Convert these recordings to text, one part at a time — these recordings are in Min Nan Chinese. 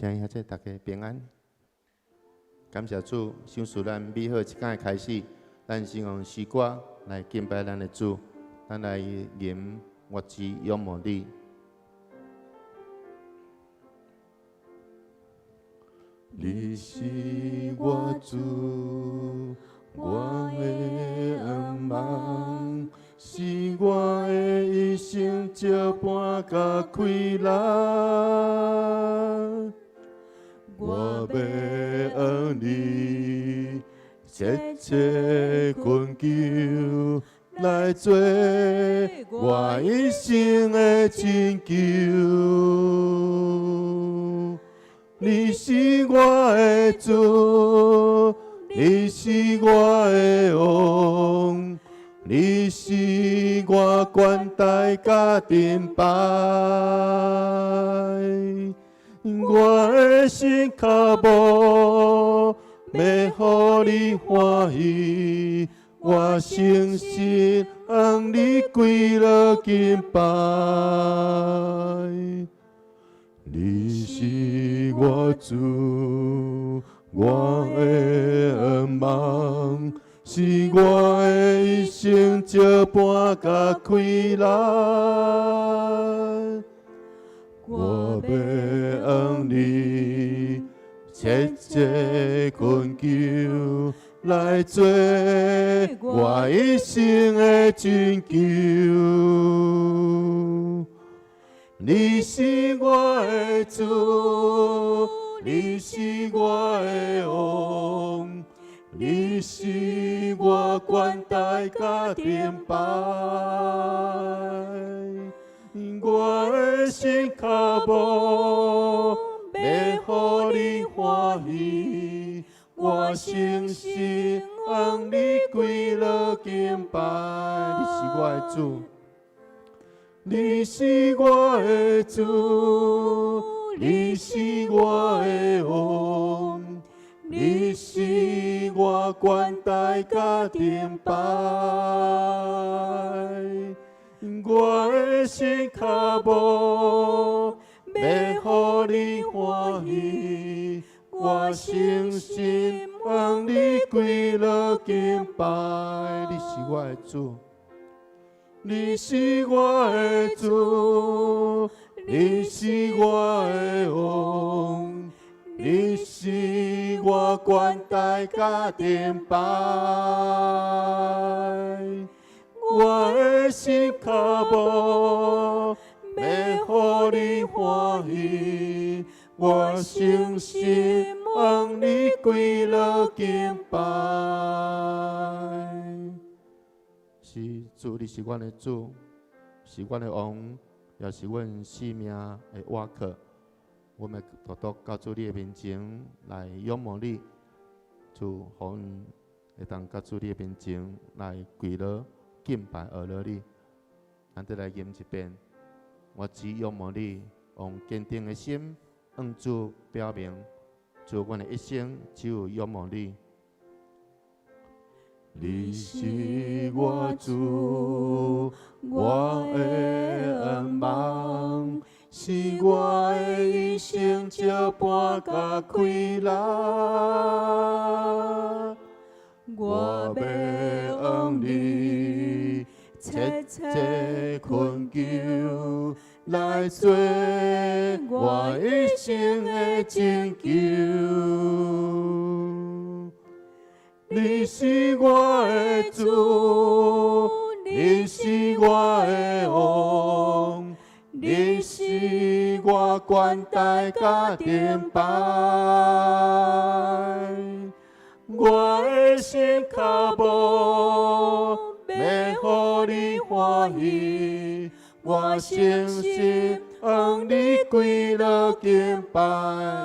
親愛兄弟，大家平安。感謝主，賞賜咱美好一天的開始。咱先用詩歌來敬拜咱的主，咱來吟我主仰望你。你是我主，我的向望，是我的一生石伴佮快樂。我欲向你切切懇求，來做我一生的拯救。你是我的主，你是我的王，你是我懸台佮盾牌。我的心跤步欲予你歡喜，我誠實向你跪落敬拜。你是我主，我的向望，是我的一生石伴佮快樂。我欲向你切切懇求，來做我一生的拯救。你是我的主，你是我的王，你是我懸台佮盾牌。我的心跤步欲予你歡喜，我誠實向你跪落敬拜。你是我的主，你是我的主，你是我的王，你是我懸台佮盾牌。我的心跤步欲予你歡喜，我誠實向你跪落敬拜。你是我的主，你是我的主，你是我的王，你是我懸台佮盾牌。我的心跤步欲予你歡喜，我誠實向你跪落敬拜。是主，你是阮的主，是阮的王，也是阮性命的倚靠。我們獨獨到主你的面前來仰望你，主，予阮會當到主你的面前來跪落敬拜阿羅你。咱再來吟一遍，我主仰望你，用堅定的心向主表明，主，阮的一生只有仰望你。你是我主，我的向望，是我的一生石伴佮快樂。我欲向你切切懇求，來做我一生的拯救。你是我的主，你是我的王，你是我懸台佮盾牌。我的心跤步欲予你歡喜，我誠實向你跪落敬拜。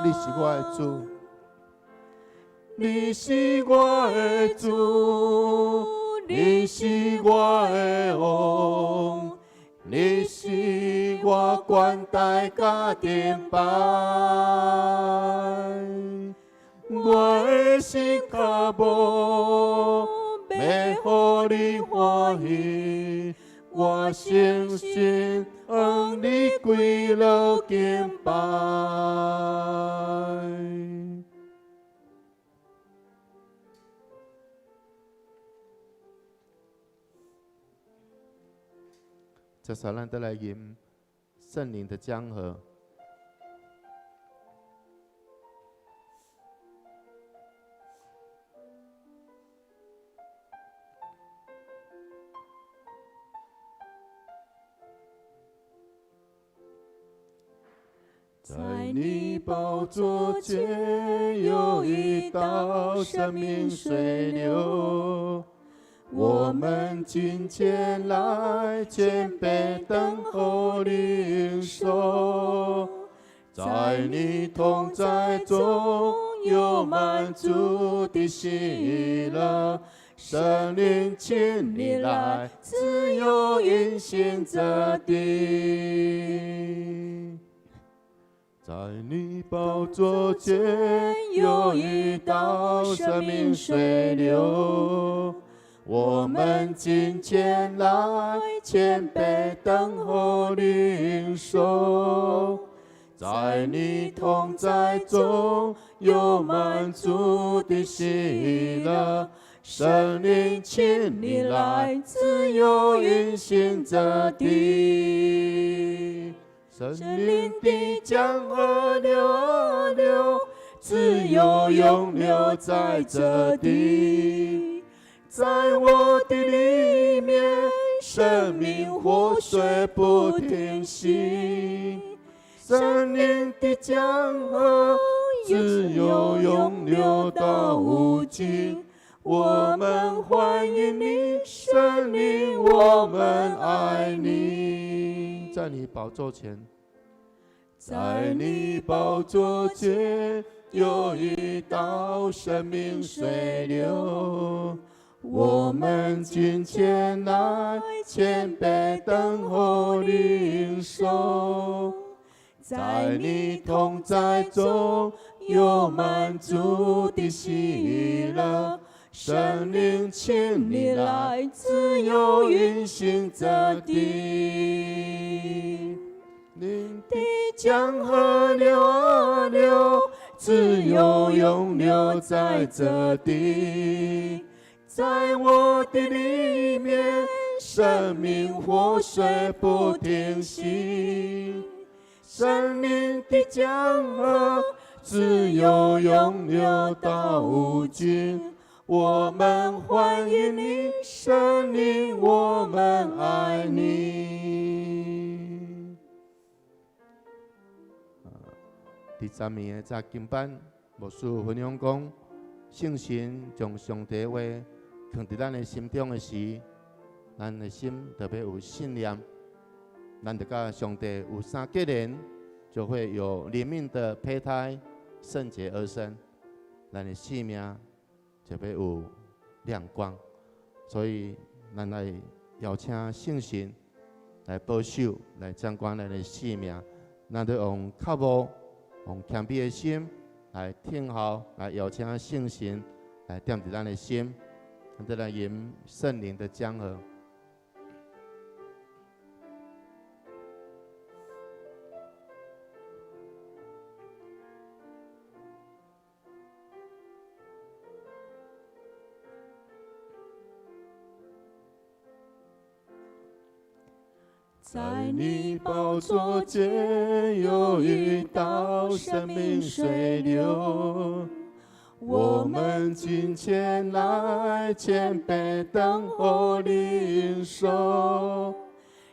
你是我的主，你是我的主，你是我的王，你是我懸台佮盾牌。我的心跤步欲予你歡喜，我相信向你跪落敬拜。這首咱都來吟聖靈的江河。在你寶座前有一道生命水流，我們今天來謙卑等候領受，在你同在中有滿足的喜樂，聖靈請你來自由運行這地。在你寶座前有一道生命水流，我們今天來謙卑等候領受，在你同在中有滿足的喜樂，聖靈請你來自由運行這地。聖靈的江河流啊流，自由湧流在這地，在我的裡面，生命活水不停息。聖靈的江河自由湧流到無盡，我們歡迎你，聖靈，我們愛你。在你寶座前，在你寶座前有一道生命水流，我們今天來謙卑等候領受，在你同在中有滿足的喜樂，聖靈請你來自由運行這地，靈的江河流啊流，自由湧流在這地，在我的裡面，生命活水不停息，聖靈的江河自由湧流到無盡。我們歡迎你，聖靈，我們愛你。第三暝的查經班，牧師分享講，聖神將上帝話藏佇咱的心中的時，咱的心特別有信念，咱就佮上帝有三結連，就會有靈命的胚胎聖潔而生，咱的生命就欲有亮光，所以咱來邀請聖神來保守、來掌管咱的生命。咱著用腳步、用謙卑的心來聽候，來邀請聖神來踮佇咱的心，咱再來飲聖靈的江河。在你寶座前有一道生命水流，我們今天來謙卑等候領受，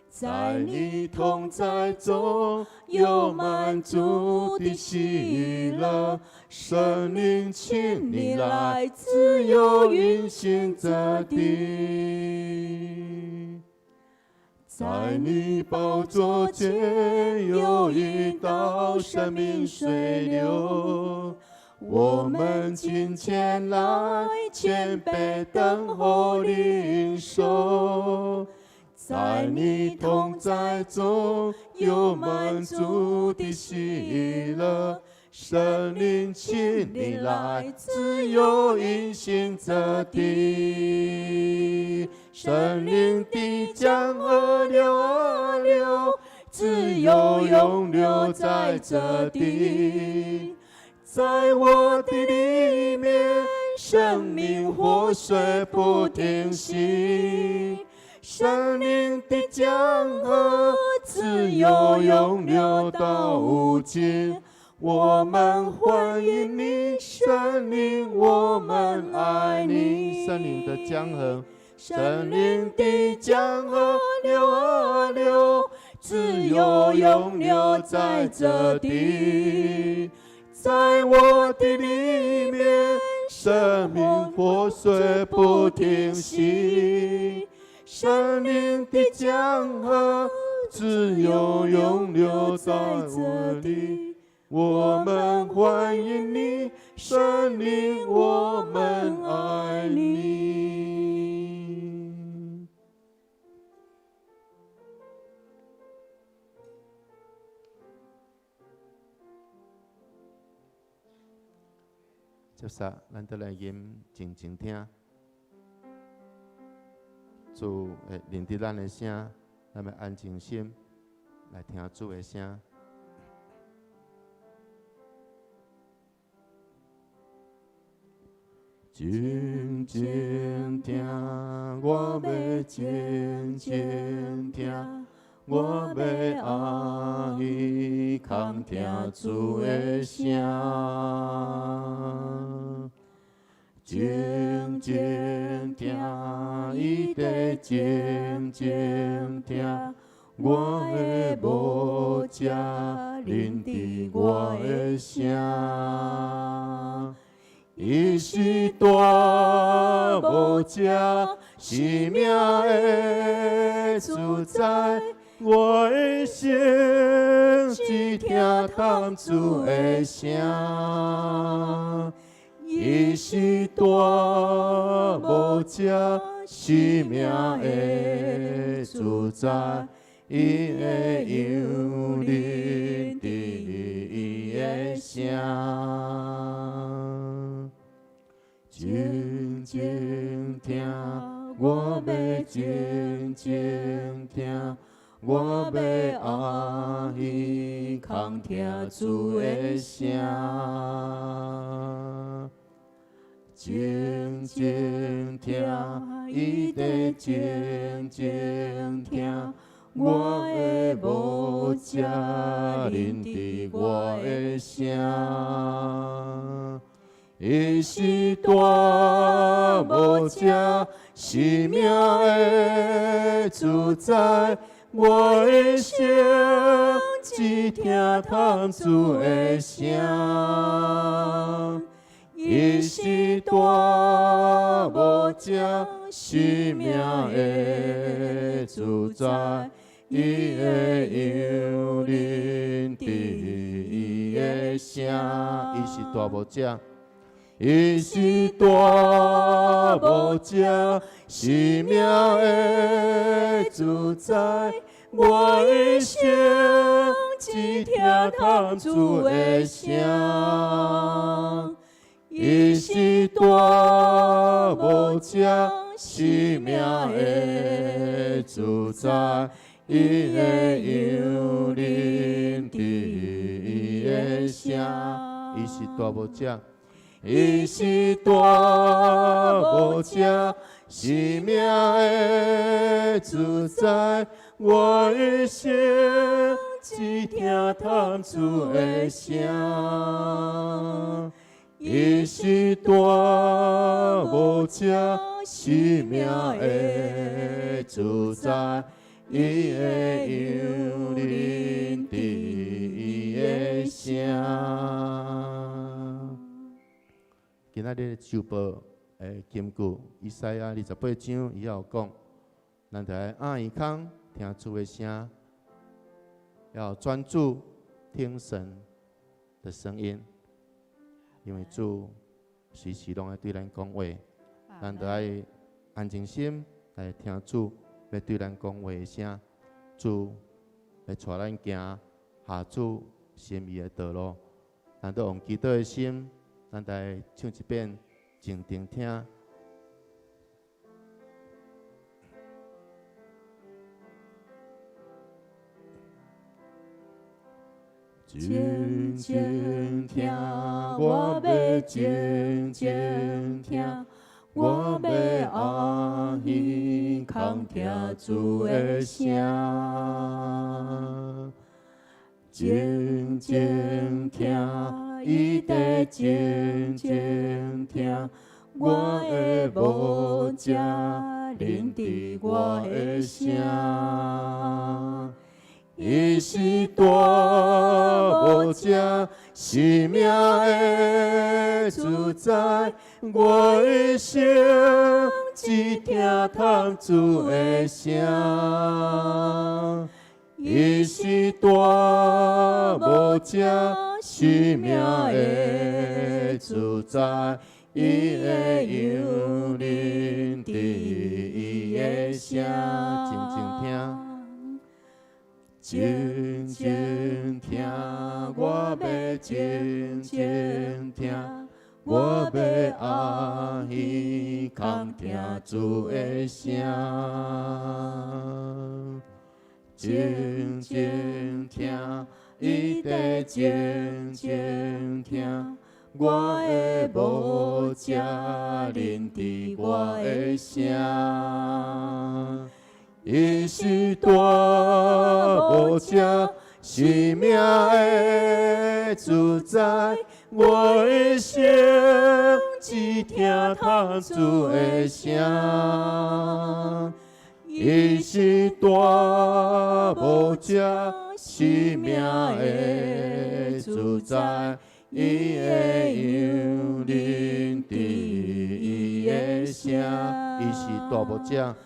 在你同在中有滿足的喜樂，聖靈請你來自由運行這地。在你寶座前有一道生命水流，我們今天來謙卑等候領受，在你同在中有滿足的喜樂，聖靈請你來自由運行這地。聖靈的江河流啊流，自由湧流在這地，在我的裡面，生命活水不停息。聖靈的江河自由湧流到無盡。我們歡迎你，聖靈，我們愛你。聖靈的江河，聖靈的江河流啊流，自由湧流在這地，在我的裡面，生命活水不停息。聖靈的江河自由湧流在這地。我們歡迎你，聖靈，我們愛你。接下，咱綴來飲靜靜聽，主會認得咱的聲，咱欲安靜心來聽主的聲。靜靜聽，我欲靜靜聽，我欲阿耳孔聽主的聲。靜靜聽，伊佇靜靜聽，我的牧者認得我的聲。伊是大牧者，生命的主宰，我的心只聽探主的聲。伊是大牧者，生命的主宰，伊的羊認得伊的聲。靜靜聽，我欲靜靜聽，我欲阿耳孔聽主的聲。靜靜聽，伊佇靜靜聽，我的牧者認得我的聲。伊是大牧者，生命的主宰，我的心只聽探主的聲。伊是大牧者，生命的主宰，伊的羊認得伊的聲。伊是大牧者。伊是大牧者，生命的主宰，我的心只聽探主的聲。伊是大牧者，生命的主宰，伊的羊認得伊的聲。伊是大牧者。伊是大牧者，生命的主宰，我的心只聽探主的聲。伊是大牧者，生命的主宰，伊的羊認得伊的聲。今仔日週報的金句，以賽亞28章，伊也有講，咱著愛掩耳孔聽主的聲，要專注聽神的聲音，因為主隨時攏愛對咱講話，咱著愛安靜心來聽主欲對咱講話的聲，主欲帶咱行合主心意的道路，咱著用祈禱的心。咱來唱一遍，靜靜聽。靜靜聽，我欲靜靜聽，我欲阿耳空聽主的聲。靜靜聽，伊佇靜靜聽，我的無食，聆聽我的聲。伊是大無者，生命的主宰，我一生只聽探主的聲。伊是大無者，生命的主宰，伊會讓聆聽伊的聲，靜靜聽。靜靜聽，我欲靜靜聽，我欲阿耳空聽主的聲。靜靜聽，伊佇靜靜聽，我的無者聆聽我的聲。伊是大無者，生命的主宰，我一生只聽探主的聲。伊是大無者，生命的主宰，伊會讓聆聽伊的聲。伊是大無者。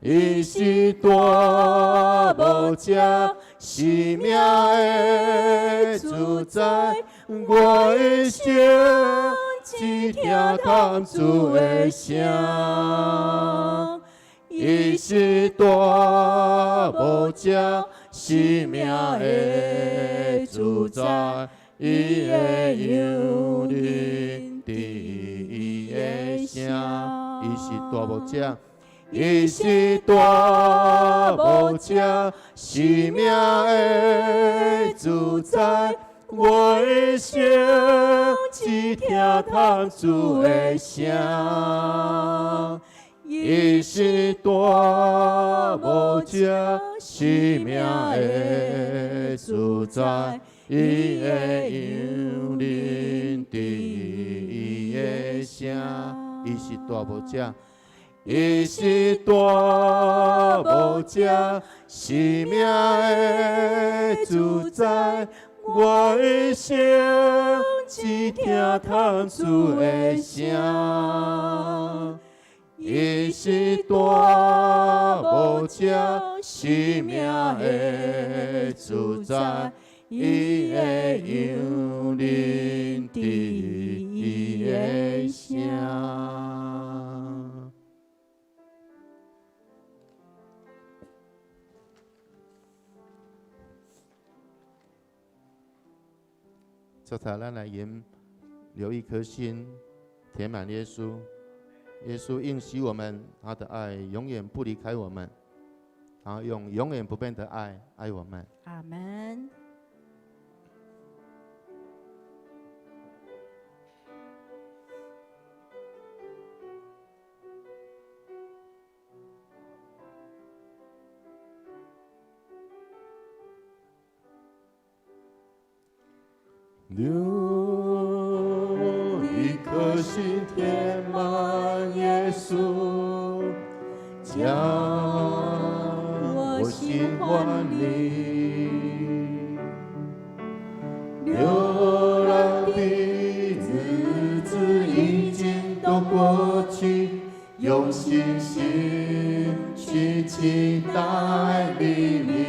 伊是大無者，生命的主宰，我一生只聽探主的聲。伊是大無者，生命的主宰，伊會讓聆聽伊的聲。伊是大無者。伊是大無者，生命的主宰，我一生只聽探主的聲。伊是大無者，生命的主宰，伊會讓聆聽伊的聲。伊是大無者。伊是大無者，生命的主宰，我一生只聽探主的聲。伊是大無者，生命的主宰，伊會讓聆聽伊的聲。這才咱來吟，留一顆心，填滿耶穌。耶穌應許我們，他的愛永遠不離開我們，然後用永遠不變的愛愛我們。阿門。留一顆心填滿耶穌，將我心還你。流浪的日子已經都過去，用信心去期待黎明。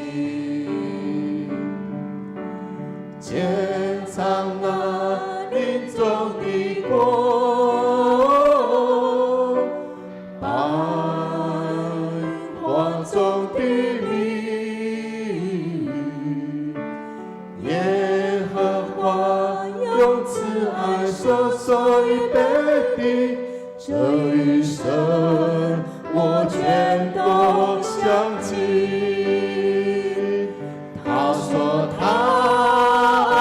潛藏那林中的光，百花中的蜜，耶和華用慈愛所所預備的，這一生我全都相信。他說他愛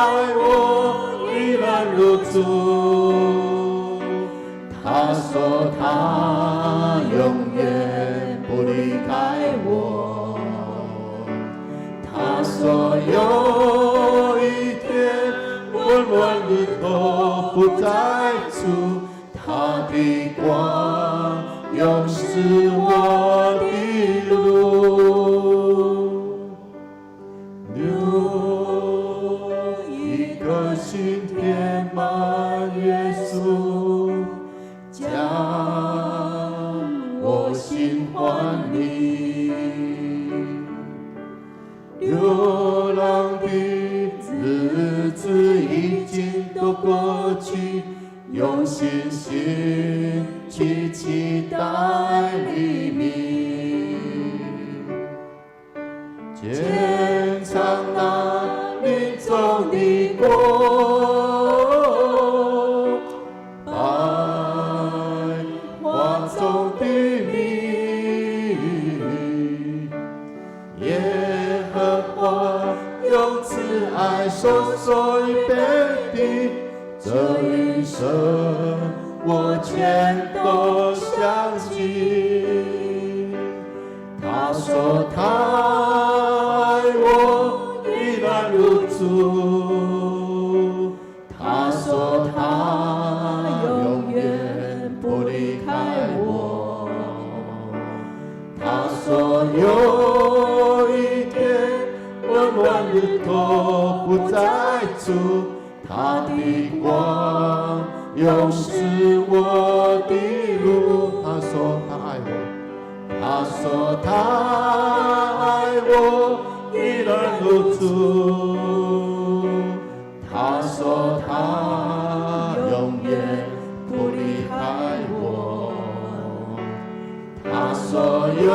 說有一天溫暖日頭不再出，他的光永是我的路。留一顆心填滿耶穌，將我心還你。流浪的日子已經都過去，用信心去期待黎明。淺嘗那林中的果，百花中的蜜，耶和華用慈愛收所預備的，這一生我全都相信。他說他愛我依然如初，他說他永遠不離開我。他說有一天溫暖日頭不再出，他的光永是我的路。他說他愛我，他說他愛我依然如初，他說他永遠不離開我。他說有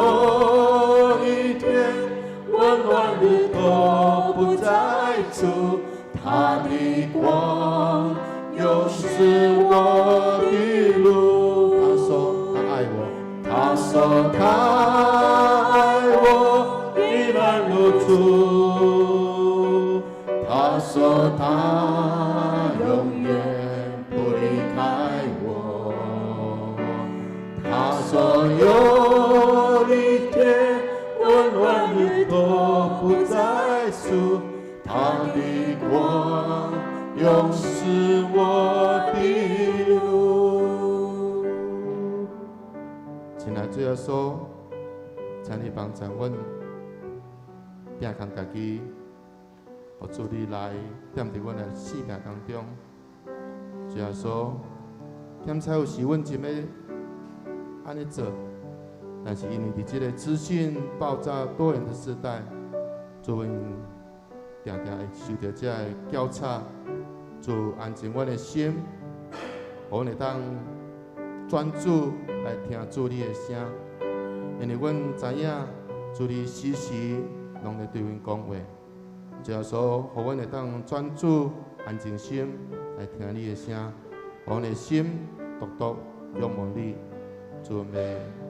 一天溫暖日頭不再出，他的光永是我的路。他說他愛我，他說他愛我依然如初，他說他永遠不離開我。他說有一天溫暖日頭不再出，他的光永是我的路。親愛的主耶穌，請你幫助阮，摒空家己，予主你來踮佇阮的生命當中。主耶穌，檢查有時阮真欲按呢做，但是因為佇這個資訊爆炸多元的時代，主阮定定會受著這個攪吵，主安靜阮的心，予阮會當專注來聽主你的聲，因為阮知影主你時時攏咧對阮講話。主耶穌，予阮會當專注安靜心來聽你的聲，予阮的心獨獨仰望你。主欲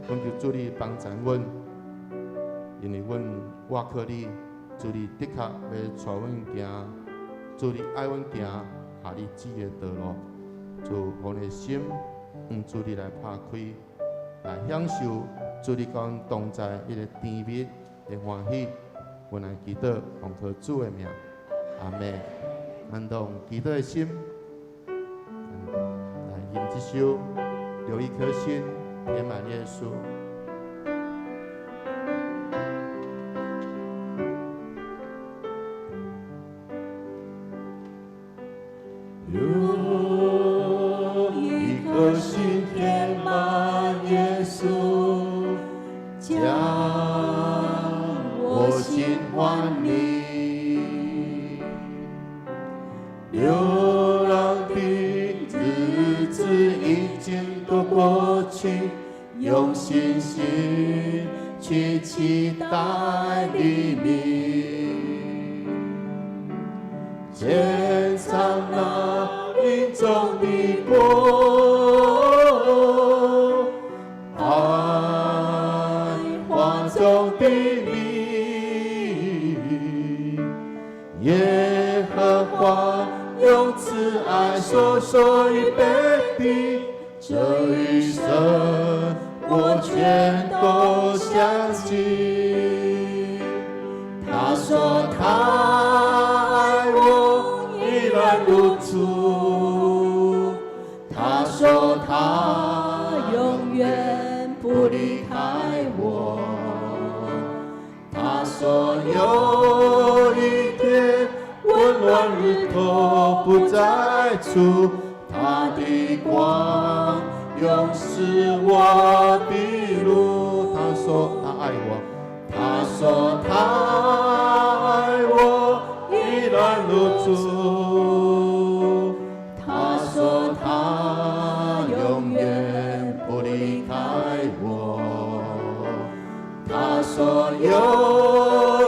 懇求主你幫助阮，因為阮倚靠你，主你的確欲帶阮行，主你愛阮行合你旨意的道路，主予阮的心，向主你來拍開，來享受主你佮阮同在彼個甜蜜的歡喜。阮來祈禱，奉靠主的名，阿們。咱用祈禱的心，來吟這首《留一顆心，填滿耶穌》。留一顆心填滿耶穌，將我心還你。流浪的日子已經都過去，用信心去期待黎明。淺嘗那林中的果，百花中的蜜，耶和華用慈愛所預備的，這一生我全都相信。他說他有一天，溫暖日頭不再出，他的光永是我的路。他說他愛我，他說他愛我，依然如初。他說他永遠不離開我。他說有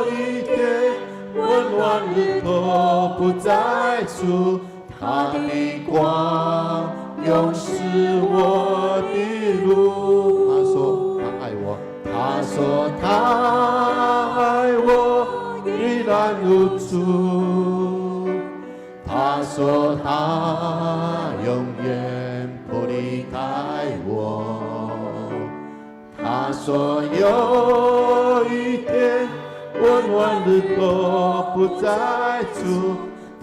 一天，溫暖日頭不再出，他的光永是我的路。他說他愛我，他說他愛我，依然如初。他說他永遠不離開我。他說有一天，溫暖日頭不再出，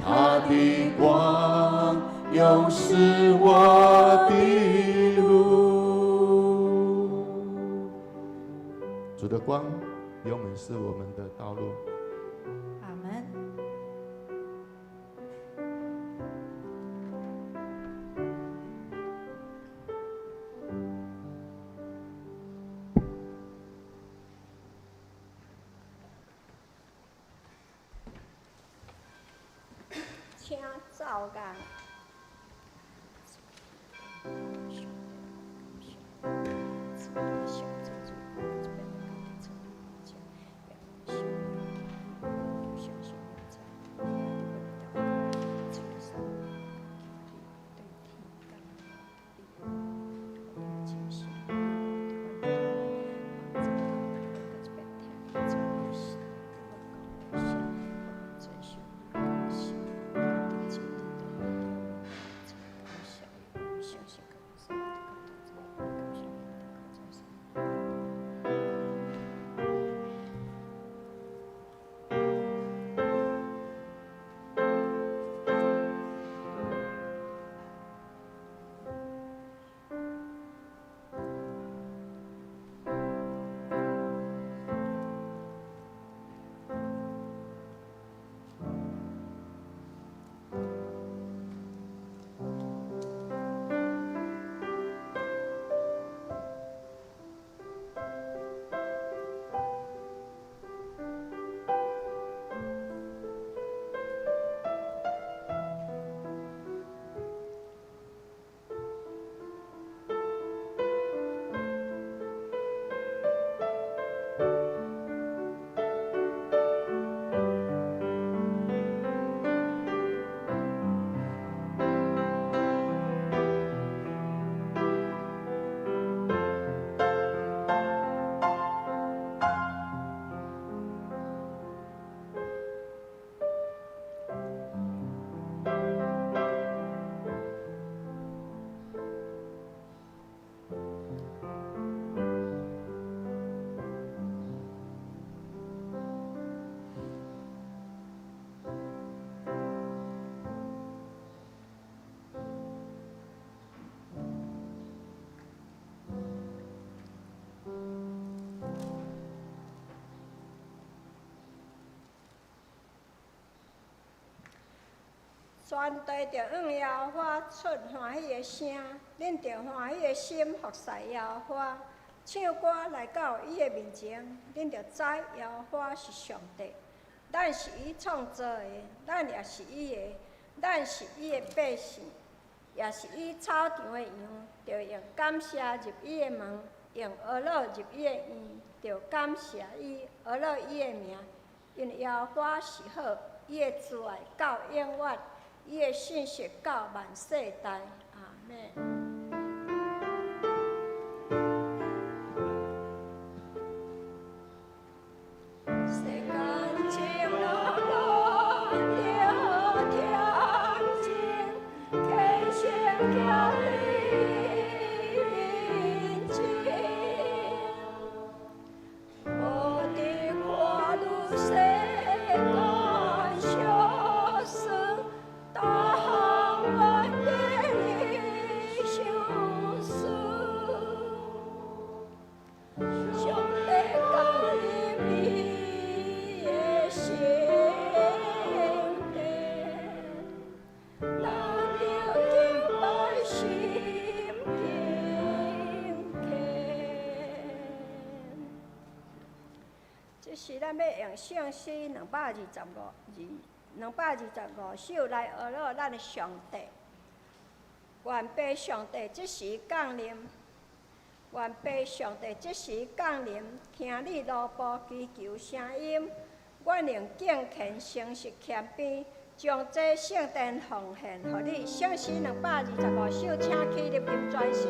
他的光永是我的路。主的光永遠是我們的道路。阿門。請奏樂。全地著向耶和華出歡喜的聲，恁著歡喜的心服侍耶和華，唱歌來到伊的面前，恁著知耶和華是上帝。咱是伊創造的，咱也是伊的，咱是伊的百姓，也是伊草場的羊。著用感謝入伊的門，用呵咾入伊的院，著感謝伊，呵咾伊的名，因為耶和華是好，伊的慈愛到永遠。伊的信實到萬世代，阿們。世間情路路著恬靜，虔誠徛你面前，無佇看汝世間相思。大行萬里。這是咱欲用聖詩225二225首來學樂咱的上帝。願父上帝這時降臨，願父上帝這時降臨，聽你奴僕祈求聲音，阮用敬虔誠實謙卑，將這聖殿奉獻予你。聖詩225首，請起立吟全首。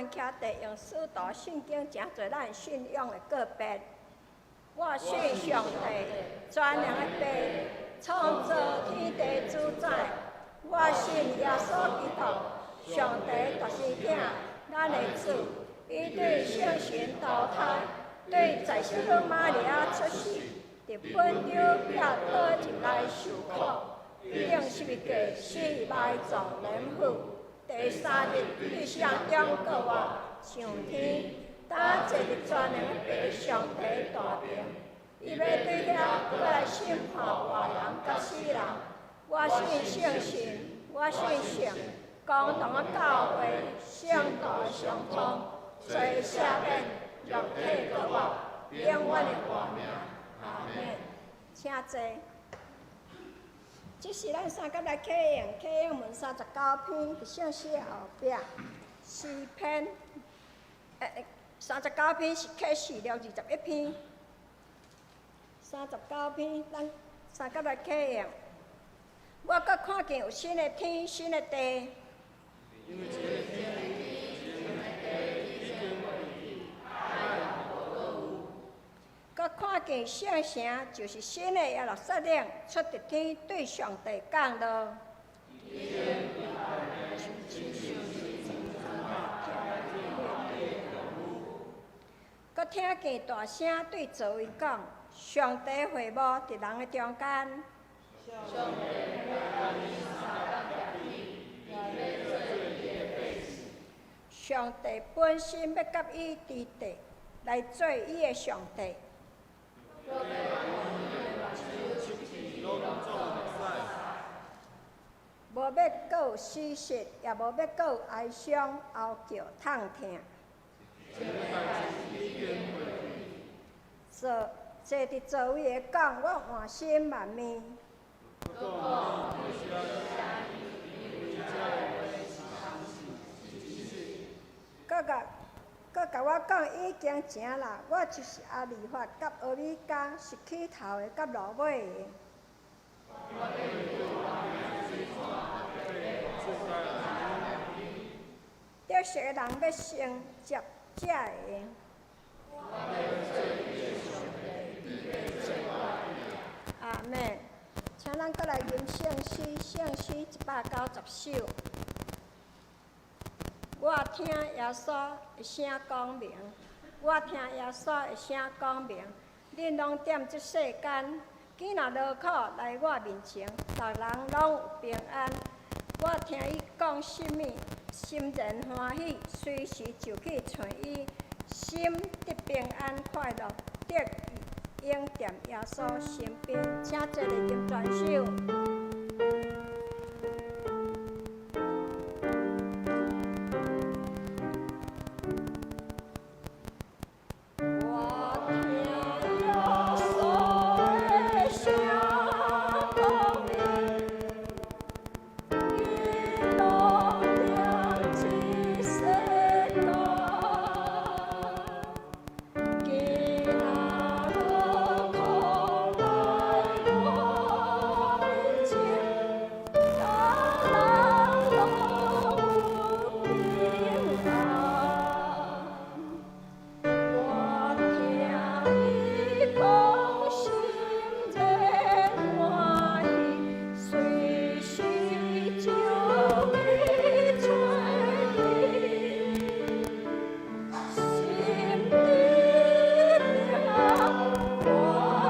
徛地用使徒信經，成做咱信仰的告別。我信上帝，全能的父，創造天地主宰。我信耶穌基督，上帝獨生囝，咱的主。伊對聖神投胎，對在聖瑪利亞出世，佇本丟彼拉多入來受苦，釘十字架死埋葬連復。第三日，對死人中復活，上天，擔坐佇全能的父上帝大爿。伊欲對遐閣來審判活人佮死人。我信聖神，我信聖公同的教會，聖徒的相通，罪赦免，肉體復活，永遠的活命。阿們。請坐。這是咱三甲來啟用，啟用文39篇，佇聖詩的後壁，詩篇，39篇是啟示錄21篇，39篇，咱三甲來啟用。我閣看見有新的天，新的地。因為這個天，新的地已經廢去，海也無閣有。閣看見聖城，就是新的耶路撒冷，出佇天對上帝降落。閣聽見大聲對座位講：上帝會幕佇人的中間。上帝欲佮𪜶相共徛起，也欲做伊的百姓。上帝本身欲佮伊佇地來做伊的上帝。閣欲予𪜶的目睭清氣攏總目屎。無欲閣閣有死實，也無欲閣有哀傷、哀叫、痛疼。坐坐佇座位的講，我換新萬物。閣共閣共我講已經成啦，我就是阿利法佮俄米迦，是起頭的佮落尾的。得勝的人欲承接這个。阿們。請咱閣來吟聖詩，聖詩190首。我聽耶穌的聲講明，我聽耶穌的聲講明，恁攏踮這世間，囝若勞苦來我面前，逐人攏有平安。我聽伊講啥物，心然歡喜，隨時就去揣伊，心得平安快樂，得永踮耶穌身邊。請坐來吟全首。我聽耶穌的聲講明，恁攏踮這世間，囝若勞苦來我面前，逐人攏有平安。我聽伊講，心然歡喜，隨時就去揣伊，心得平安快樂的永踮耶穌身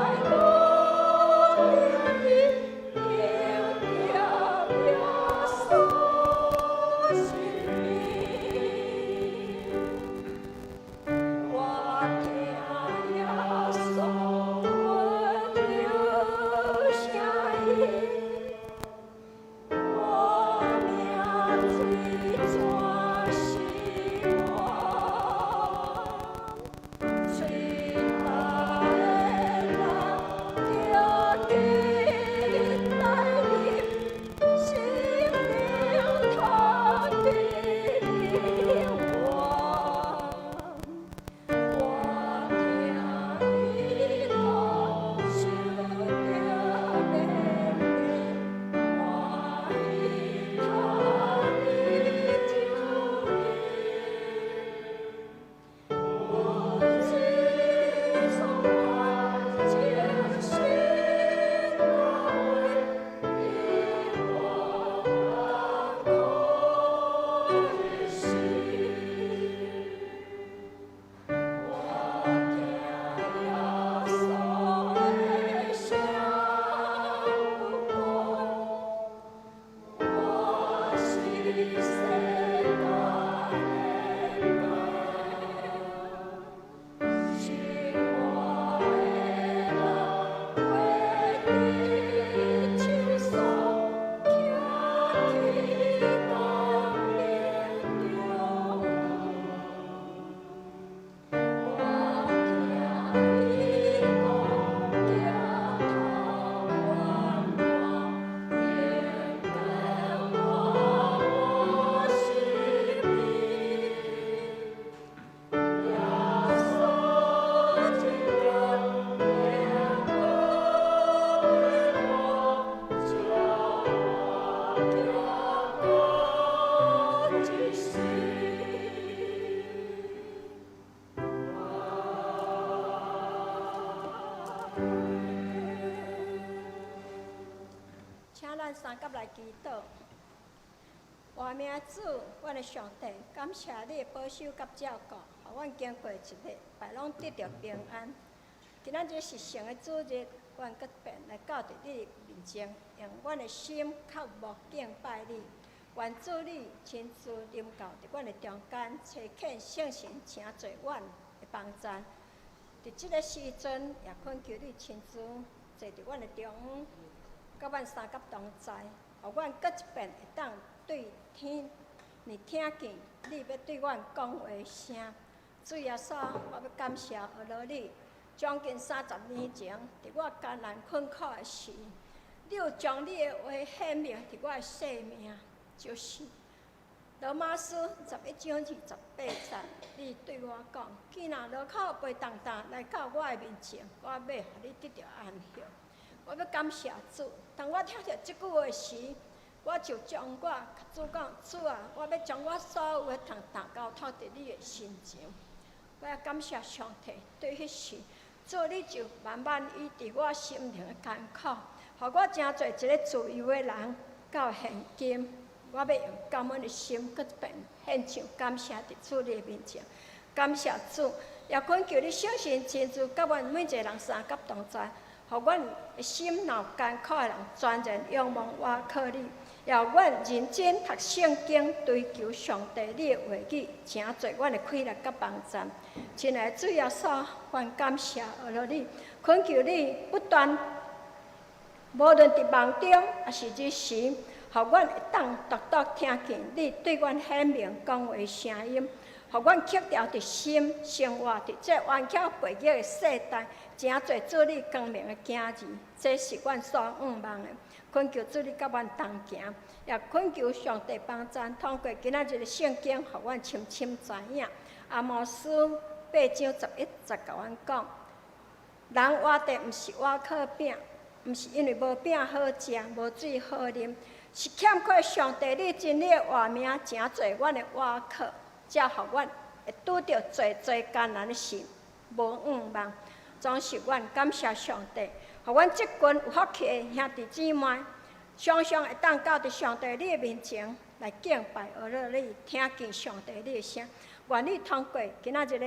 邊。我聽耶穌溫柔聲音，我命水泉是我，喙焦的人著緊來啉，心靈通得活。我聽伊講，受著勉勵，歡喜他的救恩，阮子所真心安慰，你我可死。我聽耶穌的聲講，我是世間的光，生活的人陪佇深鎖，徛佇光明中。我聽伊講，行頭阮看，應該我身邊。耶穌真經永為我，照我行過一生。請咱三甲來祈禱。活命主，阮的上帝，感謝你的保守佮照顧，予阮經過一禮拜攏得著平安。今仔日是聖的主日，阮閣變來到佇你的面前，用阮的心渴慕敬拜你。願主你親自臨到佇阮的中間，差遣聖神請做阮的幫贊。佇這个時陣，也懇求你親自坐佇阮的中央，佮阮三甲同在，予阮閣一遍會當對天，你聽見你欲對阮講話聲。主耶穌，我欲感謝阿羅你。將近30年前，佇我艱難困苦的時，你有將你的話顯明佇我的生命，就是羅馬書11章28節，你對我講：囝若勞苦背重擔來到我的面前，我欲予你得著安息。我欲感謝主。當我聽著這句話時，我就將我共主講：主啊，我欲將我所有的重擔交託佇你的身前。我也感謝上帝，對彼時，主你就慢慢醫治我心靈的艱苦，予我成做一个自由的人。到現今，我欲用感恩的心，閣一遍獻上感謝佇主你的面前，感謝主，也懇求你聖神親自佮阮每一个人相佮同在，予阮的心若有艱苦的人，全然仰望倚靠你，也予阮認真讀聖經，追求上帝你的話語，成做阮的氣力佮幫贊。親愛的主耶穌，阮感謝阿羅你，懇求你不斷，無論佇夢中抑是日時，予阮會當獨獨聽見你對阮顯明講話聲音，予阮克牢佇心，生活佇這頑強悖逆的世代，成做主你光明的囝兒。這是阮所向望的。懇求主你佮阮同行，也懇求上帝幫贊，通過今仔日的聖經，予阮深深知影。阿摩司8章11節共阮講：人活著毋是倚靠餅，毋是因為無餅好食，無水好啉，是欠缺上帝你真理的活命，成做阮的倚靠，才予阮會拄著濟濟艱難的事，無向望。總是阮感謝上帝，予阮這群有福氣的兄弟姊妹，常常會當到佇上帝你的面前來敬拜阿羅你，聽見上帝你的聲。願你通過今仔日个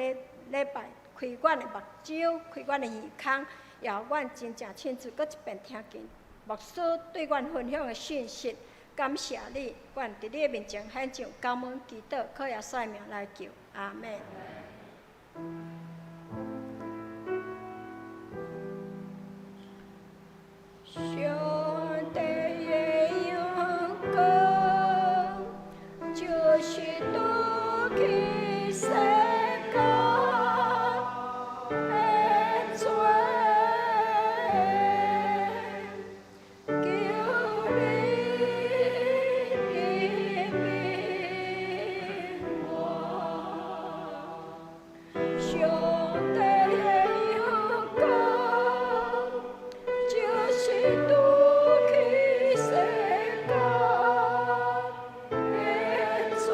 禮拜，開阮的目睭，開阮的耳孔，也予阮真正親自閣一遍聽見牧師對阮分享的信息。感謝你，阮佇你的面前獻上感恩祈禱，靠耶穌的名來求，阿們。上帝的陽光，就是除去世間的罪，求你憐憫我。上帝的陽光，就是除去世間的罪，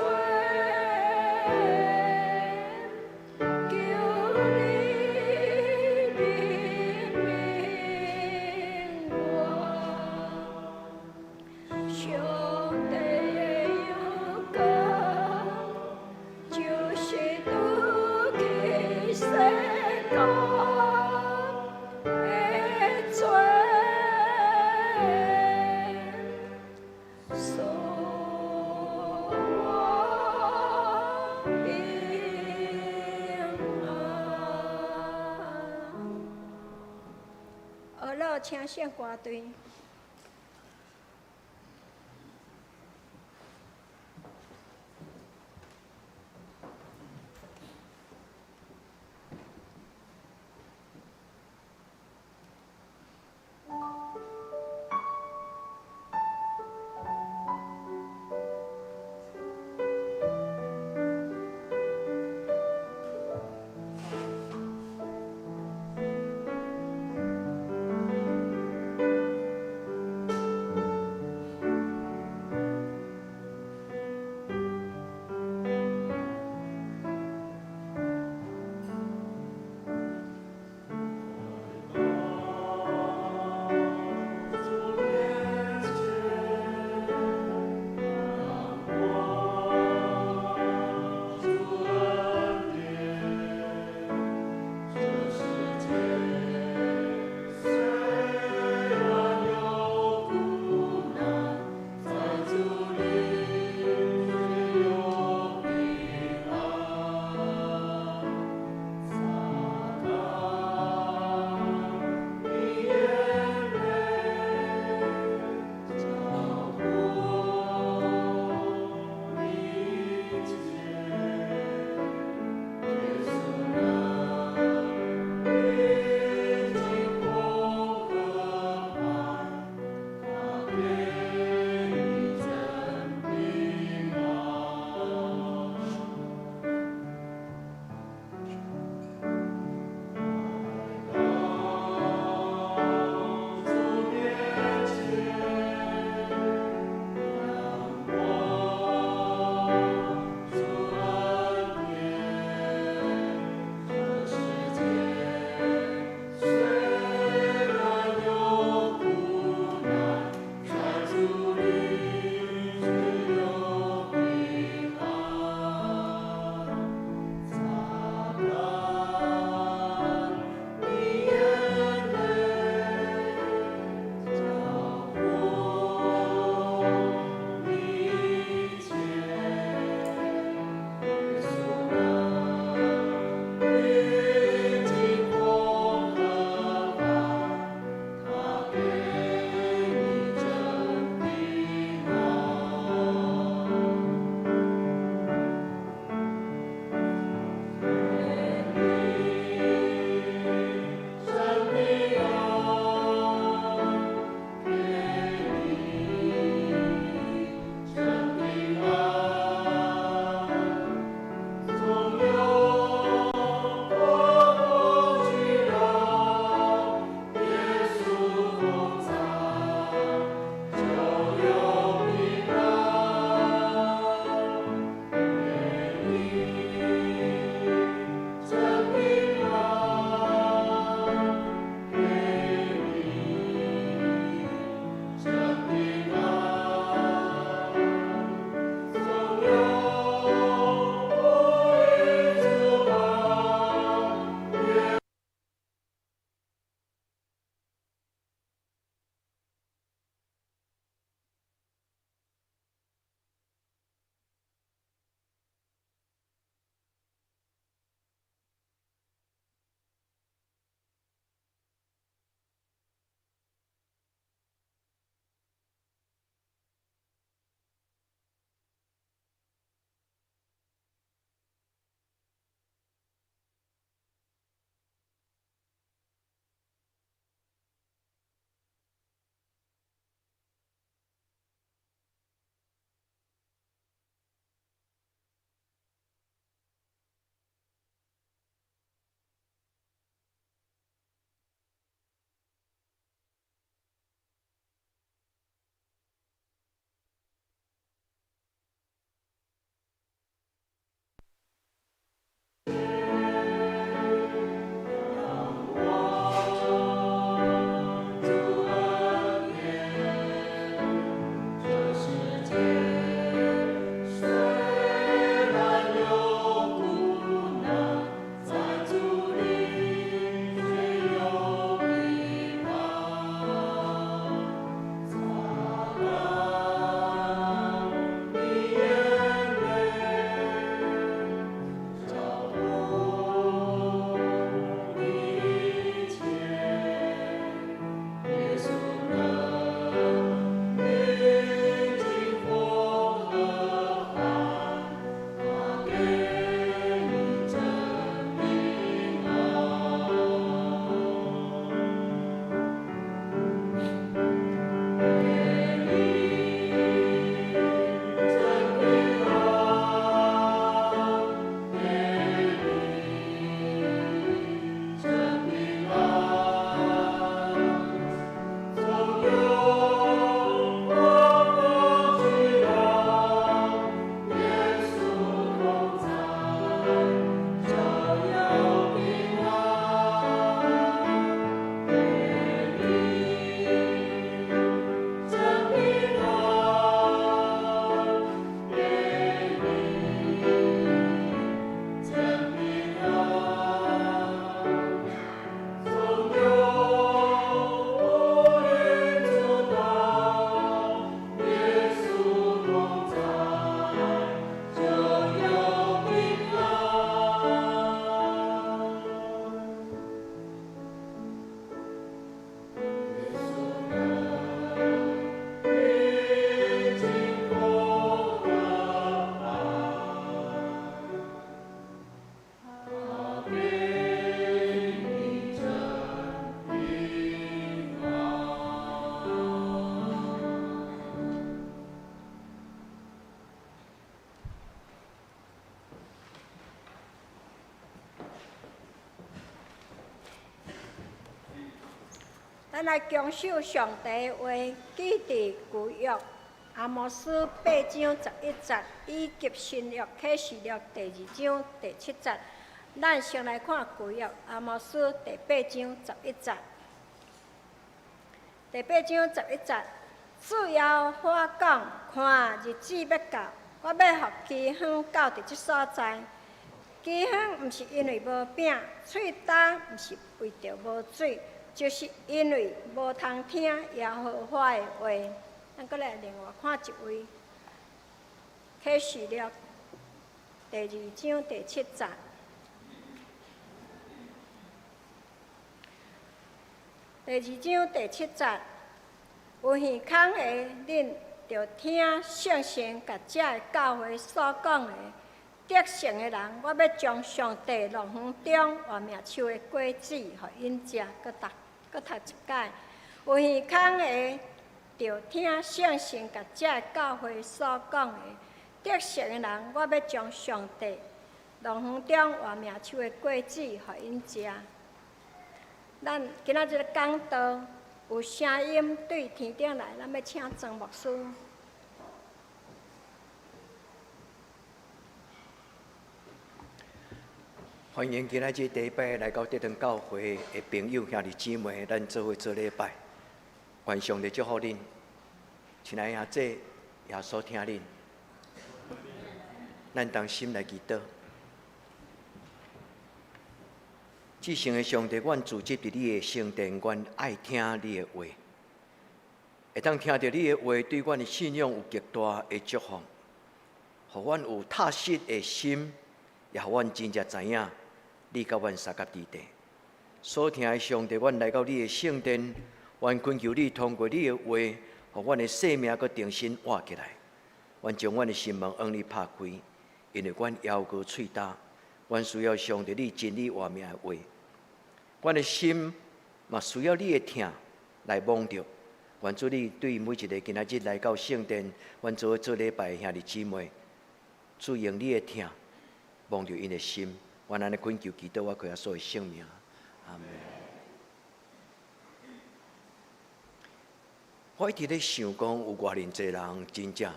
求你憐憫我。上帝的陽光，就是除去世間的罪，賜我平安。阿樂，請聖歌隊。咱來強守上帝的話，記佇舊約阿摩司八章十一節，以及新約啟示錄第二章第七節。咱先來看舊約阿摩司第八章十一節。第八章十一節，主耶和華講：看，日子欲到，我欲予饑荒到佇這所在。饑荒毋是因為無餅，喙焦毋是為著無水，就是因為無通聽耶和華的話。咱閣來另外看一位，啟示錄第二章第七節。第二章第七節，有耳孔的，恁著聽聖神共這个教會所講的。得勝的人，我欲將上帝樂園中活命樹的果子，予𪜶食。閣讀，閣讀一擺。有耳孔的，著聽聖神共這个教會所講的。得勝的人，我欲將上帝樂園中活命樹的果子，予𪜶食。咱今仔日講道有聲音對天頂來，咱欲請莊牧師。歡迎今仔日第一擺來到這堂教會的朋友兄弟姊妹，咱做伙做禮拜。願上帝祝福恁，親愛的兄弟，耶穌疼恁。咱同心來祈禱。至聖的上帝，阮聚集佇你的聖殿，阮愛聽你的話。會當聽著你的話，對阮的信仰有極大的祝福，予阮有踏實的心，也予阮真正知影你佮阮相佮佇地。所疼的上帝，阮來到你的聖殿，阮懇求你通過你的話，予阮的生命閣重新活起來。阮將阮的心門向你拍開，因為阮猶閣喙焦，阮需要上帝你真理活命的話。阮的心嘛需要你的疼來摸著。願主你對每一个今仔日來到聖殿，阮做伙做禮拜的兄弟姊妹，主用你的疼摸著𪜶的心。阮按呢懇求祈禱，我靠耶穌的聖名，阿們。我一直咧想講，有偌爾濟人真正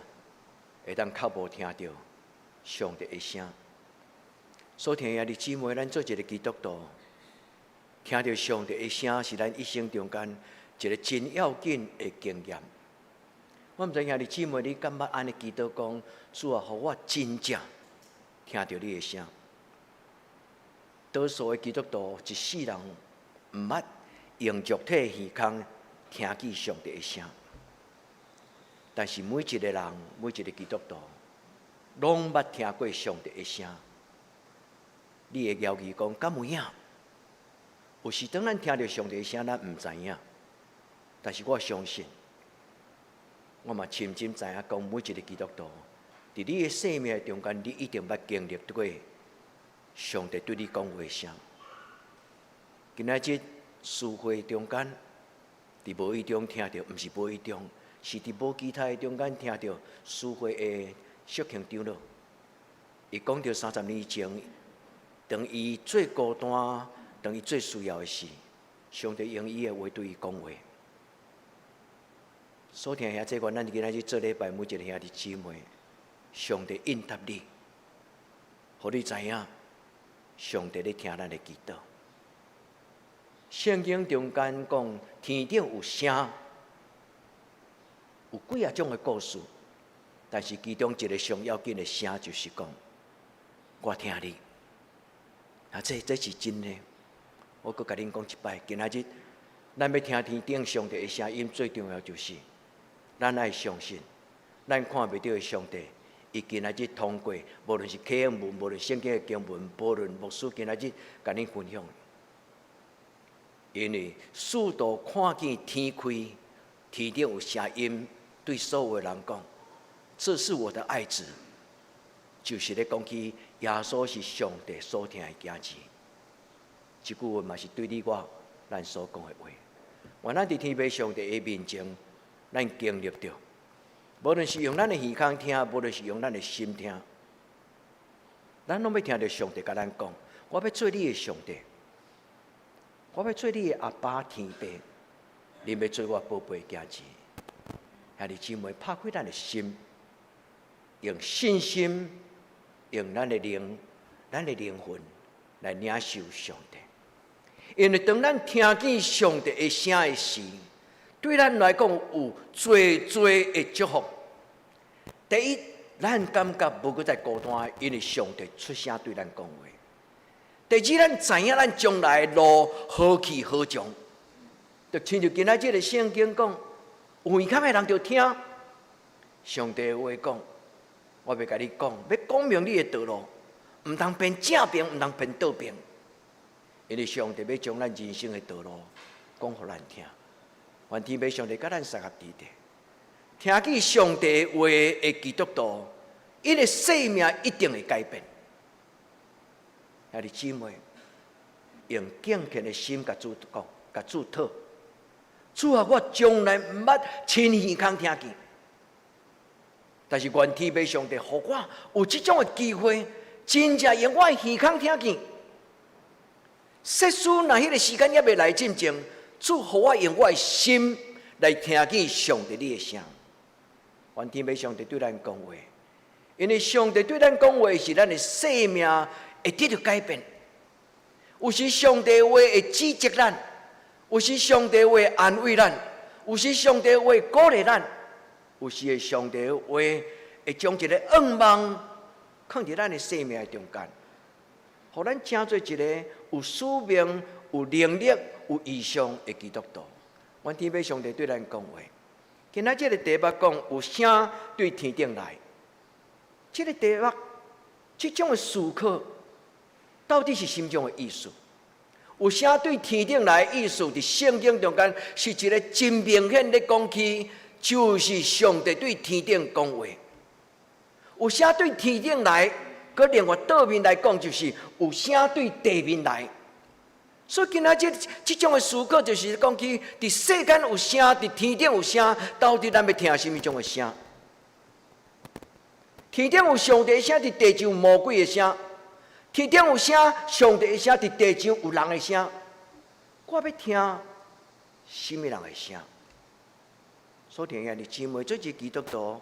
會當較無聽著上帝的聲。所聽兄弟姊妹，咱做一个基督徒，聽著上帝的聲是咱一生中間一个真要緊的經驗。我毋知兄弟姊妹，你敢捌按呢祈禱講，主啊，予我真正聽著你的聲。多數的基督徒一世人毋捌用肉體耳孔聽見上帝的聲，但是每一个人，每一个基督徒，攏捌聽過上帝的聲。你會猶豫講，敢有影？有時當咱聽著上帝的聲，咱毋知影。但是我相信，我嘛深深知影講，每一个基督徒，佇你的生命中間，你一定捌經歷過上帝對你講話聲。今仔日聚會中間，佇無意中聽著，毋是無意中，是佇無其他的中間聽著司會的釋慶長老，伊講著30年前，當伊最孤單、當伊最需要的時，上帝用伊的話對伊講話。所聽兄弟，咱今仔日做禮拜，每一个兄弟姊妹，上帝應答你，予你知影，上帝咧聽咱的祈禱。聖經中間講，天頂有聲，有幾仔種的故事，但是其中一个上要緊的聲就是講，我疼你。啊，這這是真的。我閣共恁講一擺，今仔日咱欲聽天頂上帝的聲音，最重要就是咱愛相信，咱看袂著的上帝，伊今仔日通過，無論是啟應文，無論聖經的經文，無論牧師今仔日共恁分享。因為使徒看見天開，天頂有聲音對所有的人講：這是我的愛子，就是咧講起耶穌是上帝所疼的囝兒。這句話嘛是對你我咱所講的話。願咱佇天父上帝的面前，咱經歷著，無論是用咱的耳孔聽，無論是用咱的心聽，咱攏欲聽著上帝共咱講：我欲做你的上帝。我欲做你的阿爸天父，恁欲做我寶貝囝兒。兄弟姊妹，拍開咱的心，用信心，用咱的靈、咱的靈魂來領受上帝。因為當咱聽見上帝的聲的時，對咱來講有濟濟的祝福。第一，咱感覺無閣再孤單，因為上帝出聲對咱講話。第二，咱知影咱將來的路何去何從。就親像今仔這个聖經講，有耳孔的人就聽上帝的話講。我欲共你講，欲講明你的道路，毋通偏正爿，毋通偏倒爿。因為上帝欲將咱人生的道路講予咱聽。願天父上帝佮咱相佮佇咧，聽見上帝話的基督徒，伊的生命一定會改變。兄弟姊妹，用敬虔的心共主講，共主討。主啊，我從來毋捌親耳孔聽見，但是願天父上帝予我有這種的機會，真正用我的耳孔聽見。即使若彼个時間猶未來進前，主予我用我的心來聽見上帝你的聲。願天父上帝對咱講話，因為上帝對咱講話是咱的生命會得著改變。有時上帝話會指責咱，有時上帝話安慰咱，有時上帝話鼓勵咱，有時上帝話會將一个願望放佇咱的生命中間，予咱成做一个有使命、有能力、有異象的基督徒。願天父上帝對咱講話。今仔這个題目講有聲對天頂來，這个題目，這種的思考，到底是啥物種的意思？有聲對天頂來意思，佇聖經中間是一个真明顯咧講起，就是上帝對天頂講話。有聲對天頂來，閣另外倒面來講，就是有聲對地面來。所以今仔這這種的思考，就是講起，佇世間有聲，佇天頂有聲，到底咱欲聽啥物種的聲？天頂有上帝的聲，佇地上有魔鬼的聲。天頂有聲，上帝的聲，佇地上有人的聲。我欲聽啥物人的聲？所以，兄弟姊妹，做一个基督徒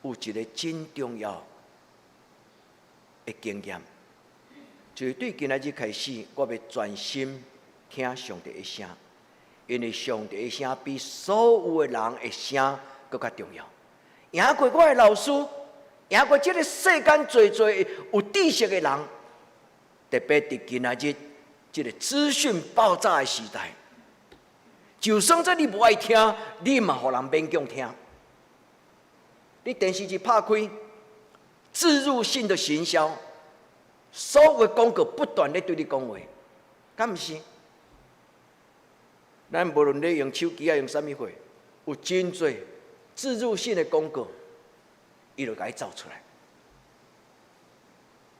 有一个真重要的經驗，就是對今仔日開始，我欲專心聽上帝的聲，因為上帝的聲比所有的人的聲閣較重要。贏過我的老師，贏過這个世間濟濟有知識的人，特別佇今仔日這个資訊爆炸的時代，就算這你無愛聽，你嘛予人勉強聽。你電視一拍開，置入性的行銷，所有的廣告不斷咧對你講話，敢毋是？咱無論咧用手機啊，用啥物貨，有真濟置入性的廣告，伊就共你走出來。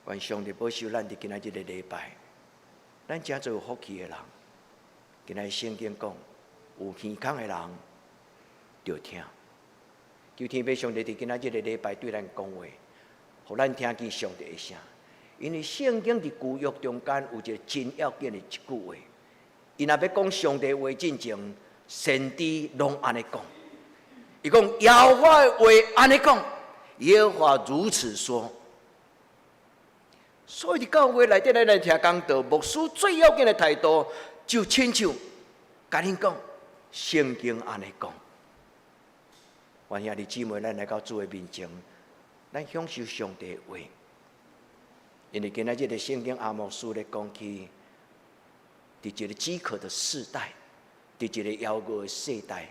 願上帝保守咱佇今仔這个禮拜，咱成做有福氣的人。今仔聖經講，有耳孔的人著聽。求天父上帝佇今仔這个禮拜對咱講話，予咱聽見上帝的聲。因為聖經佇舊約中間有一个真要緊的一句話，伊若欲講上帝話進前，先知攏按呢講。伊講耶和華的話按呢講，耶和華如此說。所以佇教會內底咱來聽講道，牧師最要緊的態度，就親像共恁講，聖經按呢講。願兄弟姊妹，咱來到主的面前，咱享受上帝的話。因為今仔這个聖經阿摩司咧講起，佇一个飢渴的世代，佇一个枵餓的世代，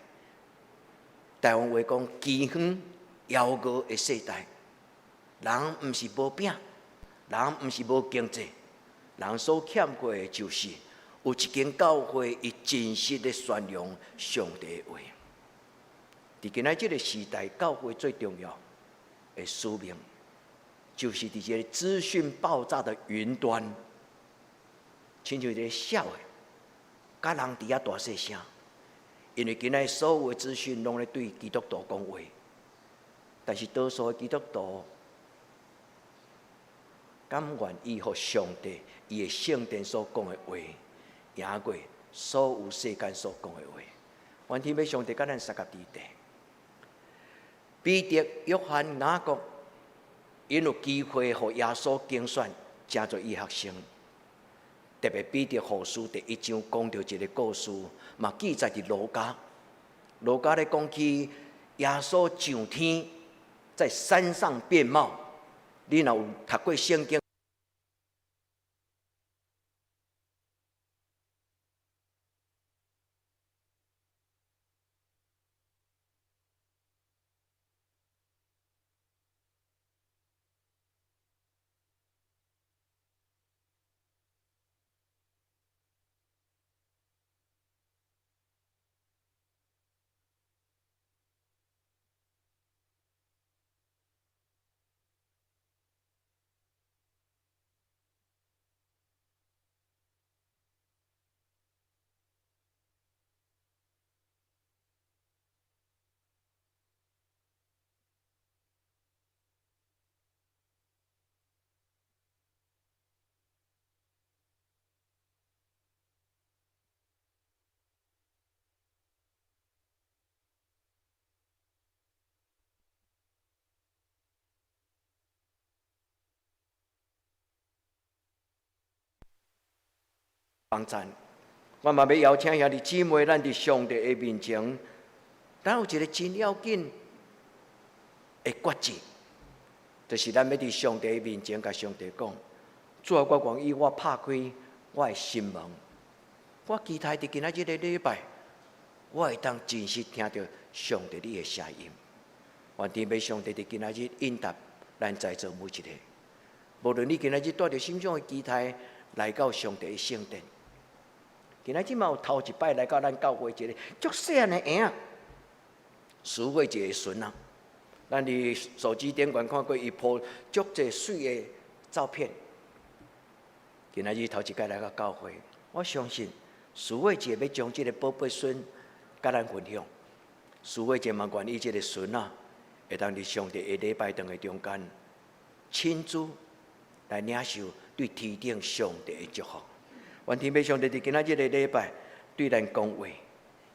台灣話講饑荒枵餓的世代，人毋是無餅，人毋是無經濟，人所欠缺的就是有一間教會，伊真實咧宣揚上帝的話。佇今仔這个時代，教會最重要的使命，就是佇這个資訊爆炸的雲端，親像一个痟的，佮人佇遐大細聲。因為今仔所有的資訊攏咧對基督徒講話，但是多數的基督徒敢願意予上帝伊的聖殿所講的話，贏過所有世間所講的話。願天父上帝佮咱相佮佇地。彼得、約翰、雅各，𪜶有機會予耶穌揀選，成做伊學生。特別彼得後書第一章講著一个故事，嘛記載佇路加。路加咧講起耶穌上天，在山上變貌。你若有讀過聖經？幫贊，我嘛欲邀請兄弟姊妹，咱佇上帝的面前，咱有一个真要緊的決志，就是咱欲佇上帝的面前，共上帝講：主啊，我願意我拍開我的心門，我期待佇今仔日个禮拜，我會當真實聽著上帝你的聲音。願天父上帝佇今仔日應答咱在座每一个，無論你今仔日帶著啥物種的期待來到上帝的聖殿。今仔日嘛有頭一擺來到咱教會一个足細漢的嬰仔，師母一个孫仔。咱佇手機頂懸看過伊抱足濟媠的照片。今仔日頭一擺來到教會，我相信師母姐欲將這个寶貝孫佮咱分享。師母姐嘛願意這个孫仔會當佇上帝的禮拜堂的中間，親自來領受對天頂上帝的祝福。願天父上帝佇今仔日个禮拜對咱講話，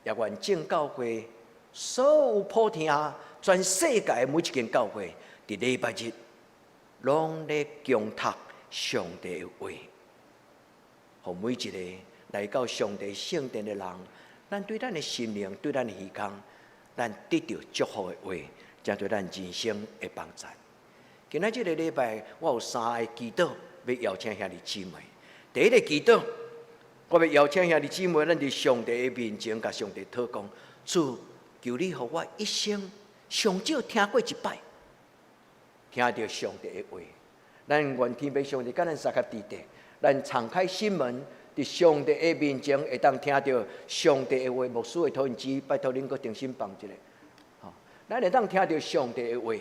也願眾教會所有普天下全世界每一間教會，佇禮拜日攏咧恭讀上帝的話，予每一个來到上帝聖殿的人，咱對咱的心靈、對咱的耳孔，咱得著祝福的話，才對咱人生的幫助。今仔這个禮拜，我有三个祈禱欲邀請兄弟姊妹。第一个祈禱，我欲邀請兄弟姊妹，咱佇上帝的面前，共上帝禱告：主，求你予我一生上少聽過一擺，聽著上帝的話。咱願天父上帝佮咱相佮佇地，咱敞開心門，佇上帝的面前會當聽著上帝的話。牧師的投影機，拜託恁閣重新放一下。吼，咱會當聽著上帝的話，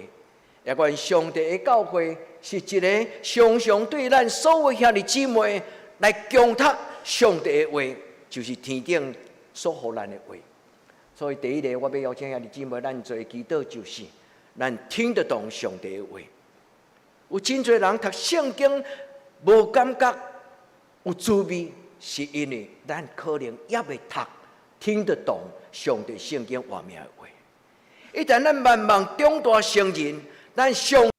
也願上帝的教會是一个常常對咱所有兄弟姊妹來恭讀上帝的話，就是天頂所予咱的話。所以第一个，我欲邀請兄弟姊妹，咱做祈禱就是，咱聽得懂上帝的話。有真濟人讀聖經無感覺有滋味，是因為咱可能猶未讀聽得懂上帝聖經外面的話。一旦咱慢慢長大成人，咱上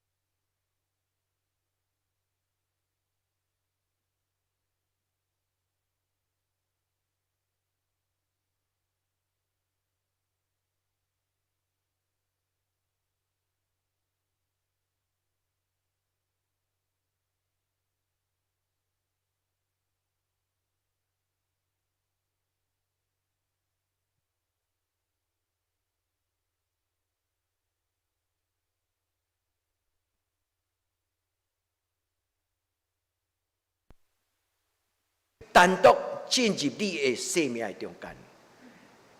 單獨進入你的生命的中間，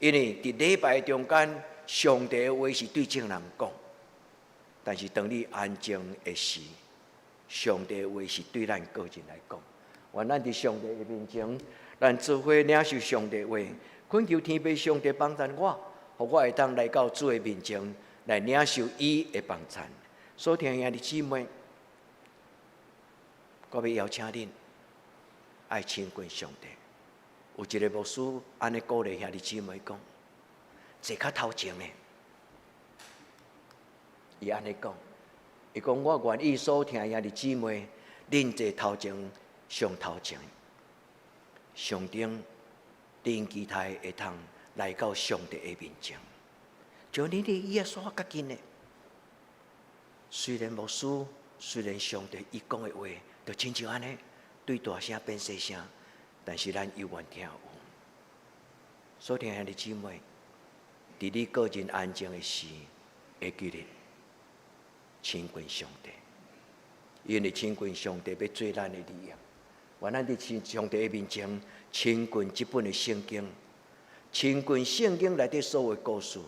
因為佇禮拜中間，上帝的話是對眾人講，但是當你安靜的時，上帝的話是對咱個人來講。願咱佇上帝的面前，咱做伙領受上帝話，懇求天父上帝幫助我，予我會當來到主的面前來領受伊的幫助。所聽兄弟姊妹，我欲邀請恁愛親近上帝。有一个牧師按呢鼓勵兄弟姊妹講。坐較頭前的。伊按呢講，伊講我願意所疼兄弟姊妹，恁坐頭前上頭前，上頂恁期待會通來到上帝的面前，就恁離耶穌較近的。雖然牧師，雖然上帝伊講的話，就親像按呢，對大聲變細聲，但是咱猶原聽有。所疼兄弟姊妹，佇你個人安靜的時，會記得親近上帝，因為親近上帝欲做咱的利益。願咱佇上帝的面前親近這本的聖經，親近聖經內底所有的故事，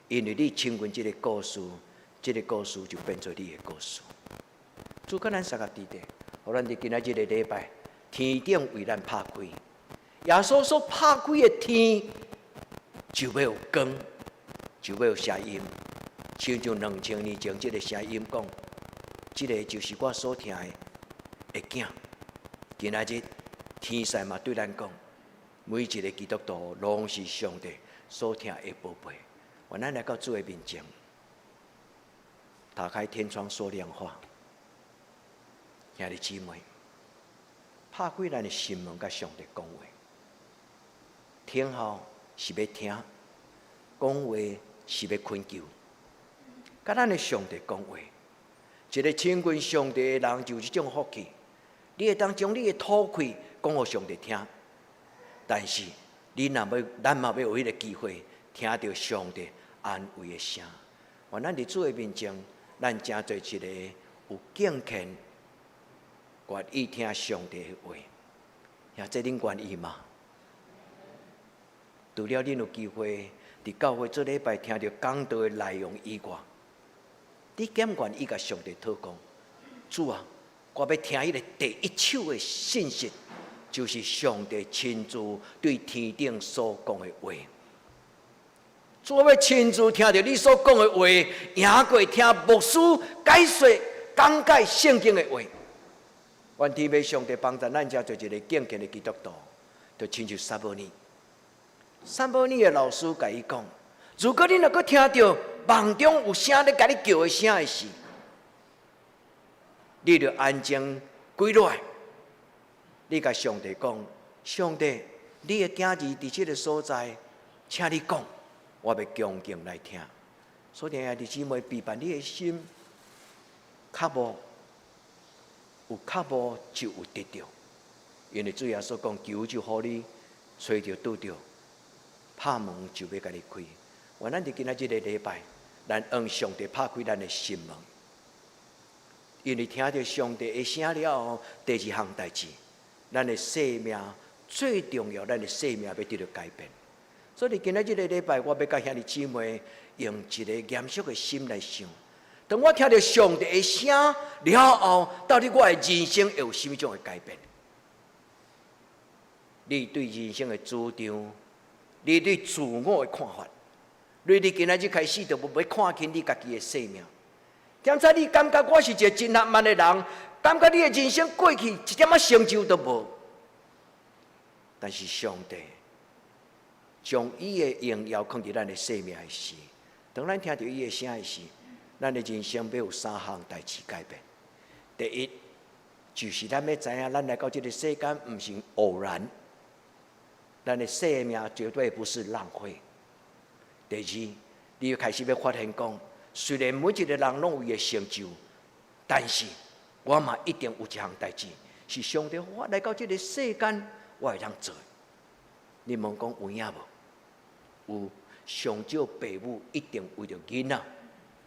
因為你親近這個故事，這個故事就變做你的故事。主佮咱相佮佇咧，予咱佇今仔這個禮拜，天頂為咱拍開，耶穌所拍開的天，就欲有光，就欲有聲音，親像2000年前這個聲音講，這個就是我所疼的囝。今仔日天使嘛對咱講，每一個基督徒攏是上帝所疼的寶貝。願咱來到主的面前，打開天窗說亮話，兄弟姊妹，拍開咱的心門，佮上帝講話。聽候是欲聽，講話是欲懇求，佮咱的上帝講話。一個親近上帝的人就有這種福氣，你會當將你的吐氣講予上帝聽，但是你若欲，咱嘛欲有彼個機會聽著上帝安慰的聲。願咱佇主的面前，咱成做一個有敬虔、願意聽上帝的話。兄弟，恁願意嗎？除了恁有機會佇教會做禮拜聽著講道的內容以外，你敢願意共上帝禱告？主啊，我欲聽彼个第一手的信息，就是上帝親自對天頂所講的話。主，我欲親自聽著你所講的話，贏過聽牧師解說、講解聖經的話。願天父上帝幫助咱，遮做一個敬虔的基督徒，就親像撒母耳。撒母耳的老師共伊講：如果你若閣聽著夢中有聲咧共你叫的聲的時，你著安靜跪落來，你共上帝講：上帝，你的囝兒佇這个所在，請你講，我欲恭敬來聽。所以，兄弟姊妹，備辦你的心，渴慕有渴慕就有得著，因為主耶穌講：求就予你，揣就拄著，拍門就欲共你開。願咱佇今仔這個禮拜，咱向上帝拍開咱的心門，因為聽著上帝的聲了後，第二項代誌，咱的生命最重要，咱的生命欲得著改變。所以今仔這個禮拜，我欲佮兄弟姊妹用一個嚴肅的心來想。當我聽著上帝的聲了後，到底我的人生會有啥物種的改變？你對人生的主張，你對自我的看法，你佇今仔日開始就無欲看輕你家己的生命。檢查你感覺我是一個真浪漫的人，感覺你的人生過去一點仔成就都無。但是上帝將伊的榮耀囥佇咱的生命的時，當咱聽著伊的聲的時，咱的人生欲有三項代誌改變。第一，就是咱欲知影，咱來到這个世間毋是偶然，咱的生命絕對不是浪費。第二，你欲開始欲發現講，雖然每一個人攏有伊的成就，但是我嘛一定有一項代誌，是上帝予我來到這个世間，我會當做。你問講有影無？有，上少爸母一定為著囡仔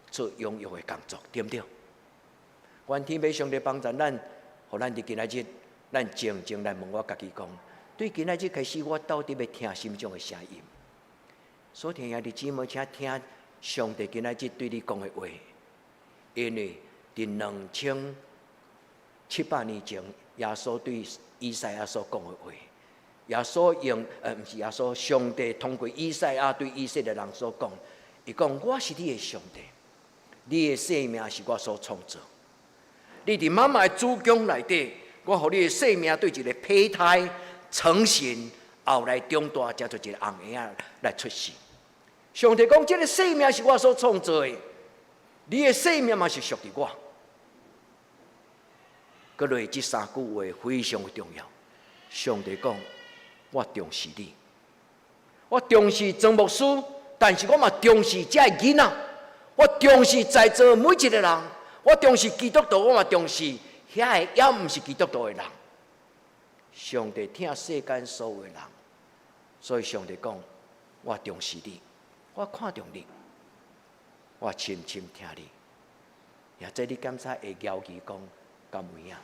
做養育的工作，對毋對？願天父上帝幫助咱，予咱佇今仔日，咱靜靜來問我家己講：對今仔日開始，我到底欲聽啥物種的聲音？所疼兄弟姊妹，請聽上帝今仔日對你講的話，因為佇2700年前，耶穌對以賽亞所講的話，耶穌用毋是耶穌，上帝通過以賽亞對以色列人所講，伊講我是你的上帝，你的生命是我所創造。你佇媽媽的子宮內底，我予你的生命對一個胚胎成型，後來長大，才做一個紅嬰仔來出世。上帝講，這个生命是我所創造的，你的生命嘛是屬於我。閣落這三句話非常重要。上帝講，我重視你，我重視曾牧師，但是我嘛重視這个囡仔，我重視在座每一個人，我重視基督徒，我嘛重視遐个猶毋是基督徒的人。上帝疼世間所有的人，所以上帝講，我重視你，我看重你，我深深疼你。或者你感覺會猶豫講，敢有影？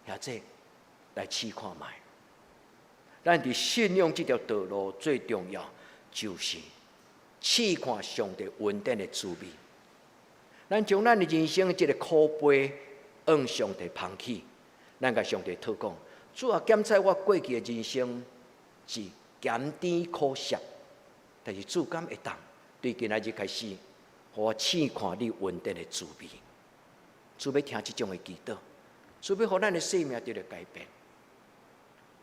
或者來試看覓。咱佇信仰這條道路最重要，就是試看上帝恩典的滋味。咱將咱的人生這個苦杯向上帝捧起，咱共上帝禱告：主啊，檢測我過去的人生是鹹甜苦澀，但是主敢會當對今仔日開始，予我試看你恩典的滋味。主欲聽這種的祈禱，主欲予咱的生命得著改變。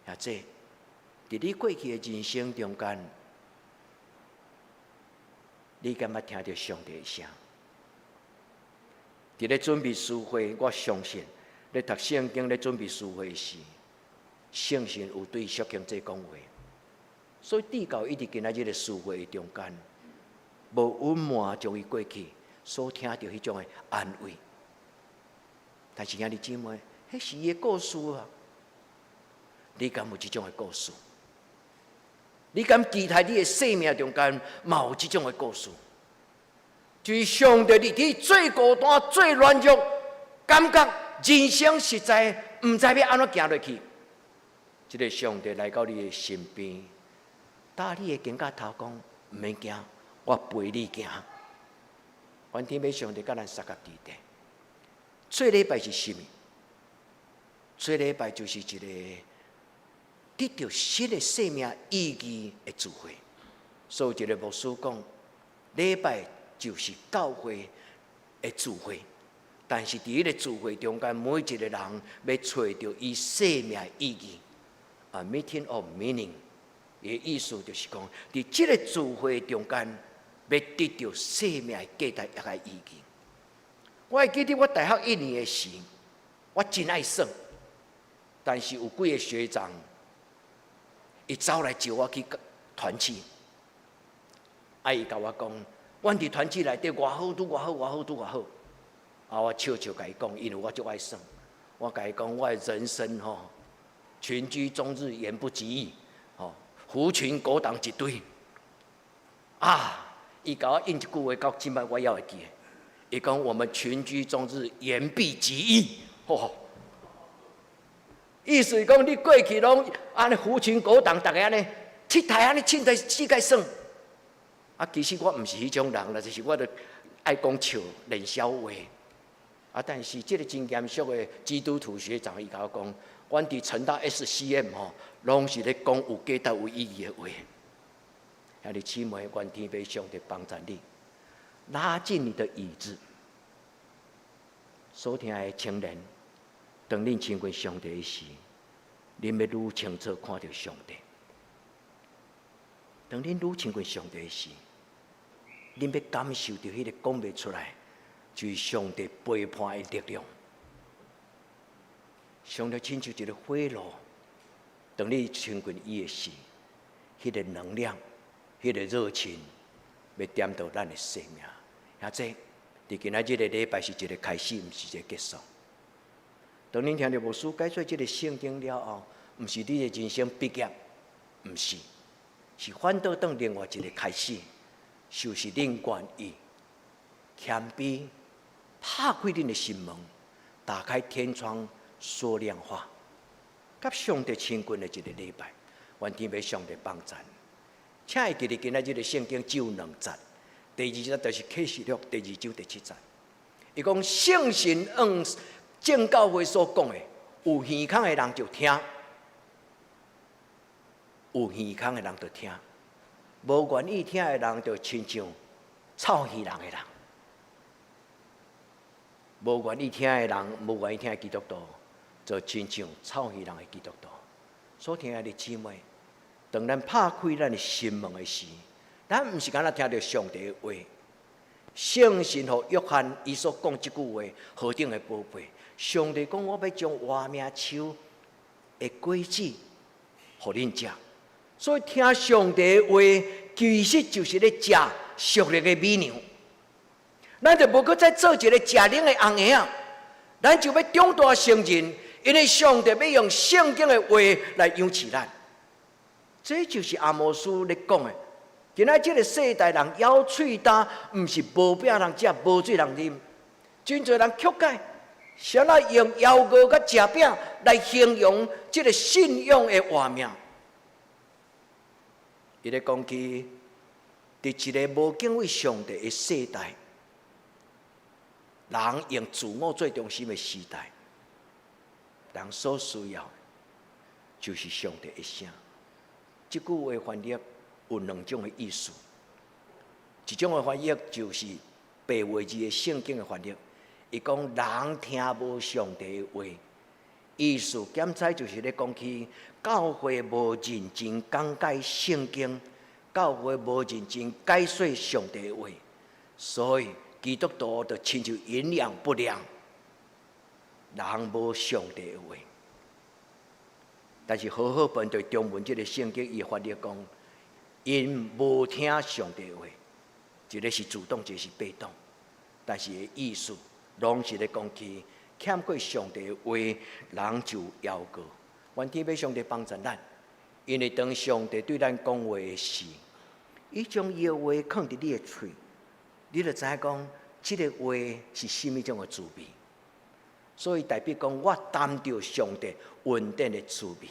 或者，佇你過去的人生中間，你敢捌聽著上帝的聲？佇咧準備書會，我相信咧讀聖經咧準備書會時，聖神有對淑卿姐講話，所以至到伊佇今仔日的書會中間，無隱瞞將伊過去所聽著彼種的安慰。但是兄弟姊妹，彼是伊的故事啊！你敢有這種的故事？你敢期待你的生命中間嘛有這種的故事？就是上帝佇你最孤單、最軟弱，感覺人生實在毋知欲按怎行落去。這个上帝來到你的身邊，搭你的肩胛頭講：毋免驚，我陪你行。願天父上帝佮咱相佮佇底。做禮拜是啥物？做禮拜就是一个得著新的生命意義的聚會。所以一个牧師講，禮拜就是教會的聚會，但是佇彼个聚會中間，每一个人欲揣著伊生命的意義。啊，meeting of meaning，伊的意思就是講，佇這个聚會中間，欲得著生命的價值抑個意義。我會記得我大學一年的時，我真愛耍，但是有幾个學長，伊走來招我去團契，啊，伊共我講，阮佇團契內底偌好，拄偌好，偌好，拄偌好。啊，我笑笑共伊講，因為我足愛耍，我共伊講，我的人生吼，群居終日言不及義，吼，狐群狗黨一堆。啊，伊共我應一句話，到這擺我猶會記得。伊講我們群居終日言必及義，吼，意思是講你過去攏按呢狐群狗黨，逐家按呢𨑨迌按呢凊彩世界耍。啊，其實我毋是彼種人啦，就是我著愛講笑、練笑話。啊，但是這个真嚴肅的基督徒學長，伊共我講，阮佇成大 SCM 吼，攏是咧講有價值、有意義的話。兄弟姊妹，願天父上帝幫助你，拉近你的椅子。所聽的青年，當恁親近上帝時，恁欲愈清楚看著上帝。當恁愈親近上帝時，恁欲感受著彼个講袂出來，就是上帝陪伴的力量。上帝親像一个火爐，當你親近伊的時，彼个能量、彼个熱情，欲點著咱的生命。兄弟，佇今仔日个禮拜是一个開始，毋是一个結束。當恁聽著牧師解說這个聖經了後，毋是你的人生畢業，毋是，是反倒當另外一个開始，就是恁願意謙卑，拍開恁的心門，打開天窗說亮話，佮上帝親近的一个禮拜，願天父上帝幫贊。請會記得今仔日的聖經只有兩節，第二節就是啟示錄第二章第七節。伊講聖神向眾教會所講的，有耳孔的人就聽，有耳孔的人就聽，無願意聽的人就親像臭耳人的人。無願意聽的人，無願意聽的基督徒，就親像臭耳人的基督徒。所聽的姊妹，當咱拍開咱的心門的時，咱毋是干焦聽著上帝的話，聖神予約翰伊所講這句話何等的寶貝。上帝講：我欲將活命樹的果子予恁食。所以聽上帝的話，其實就是咧食屬靈的米糧。咱就無閣再做一个食奶的癢嬰仔，咱就欲長大成人，因為上帝欲用聖經的話來養飼咱。這就是阿摩司咧講的。今仔這个世代人咬喙焦，毋是無餅通食，無水通啉。真濟人曲解，啥來用枵餓佮食餅來形容這个信仰的活命？伊咧講起，佇一个無敬畏上帝的世代，人用自我做中心的時代，人所需要的就是上帝的聲。這句話翻譯有兩種的意思，一種的翻譯就是白話字的聖經的翻譯，伊講人聽無上帝的話，意思檢采就是咧講起教會無認真講解聖經，教會無認真解說上帝的話，所以基督徒就親像營養不良，人無上帝的話。但是和合本對中文這个聖經，伊翻譯講，𪜶無聽上帝話，一个是主動，一个是被動，但是伊意思攏是咧講起欠過上帝的話，人就枵餓。願天父上帝幫助咱，因為當上帝對咱講話的時，伊將伊的話囥佇你的喙，你就知影講，這个話是啥物種的滋味。所以代表講，我擔著上帝恩典的滋味。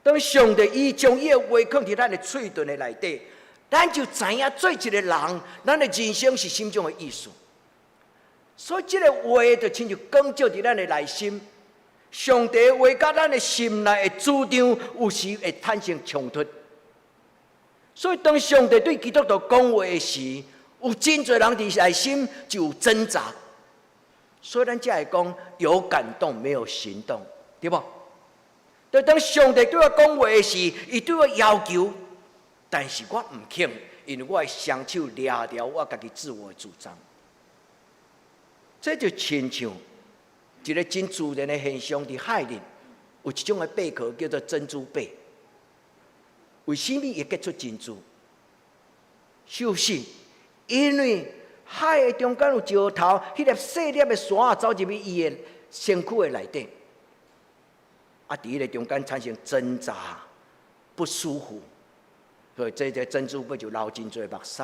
當上帝伊將伊的話囥佇咱的喙唇的內底，咱就知影做一个人，咱的人生是啥物種的意思。所以這个話就親像光照佇咱的內心。上帝的話佮咱的心內的主張，有時會產生衝突。所以當上帝對基督徒講話的時，有真濟人佇內心就有掙扎。所以咱才會講有感動沒有行動，對無？就當上帝對我講話的時，伊對我要求，但是我毋肯，因為我的雙手掠著我家己自我的主張。這就親像一个真自然的現象，佇海裡有一種的貝殼叫做珍珠貝。為啥物會結出珍珠？就是因為海的中間有石頭，彼粒細粒的沙走入去伊的身軀的內底，啊，佇彼个中間產生掙扎、不舒服，所以這個珍珠貝就流真濟目屎，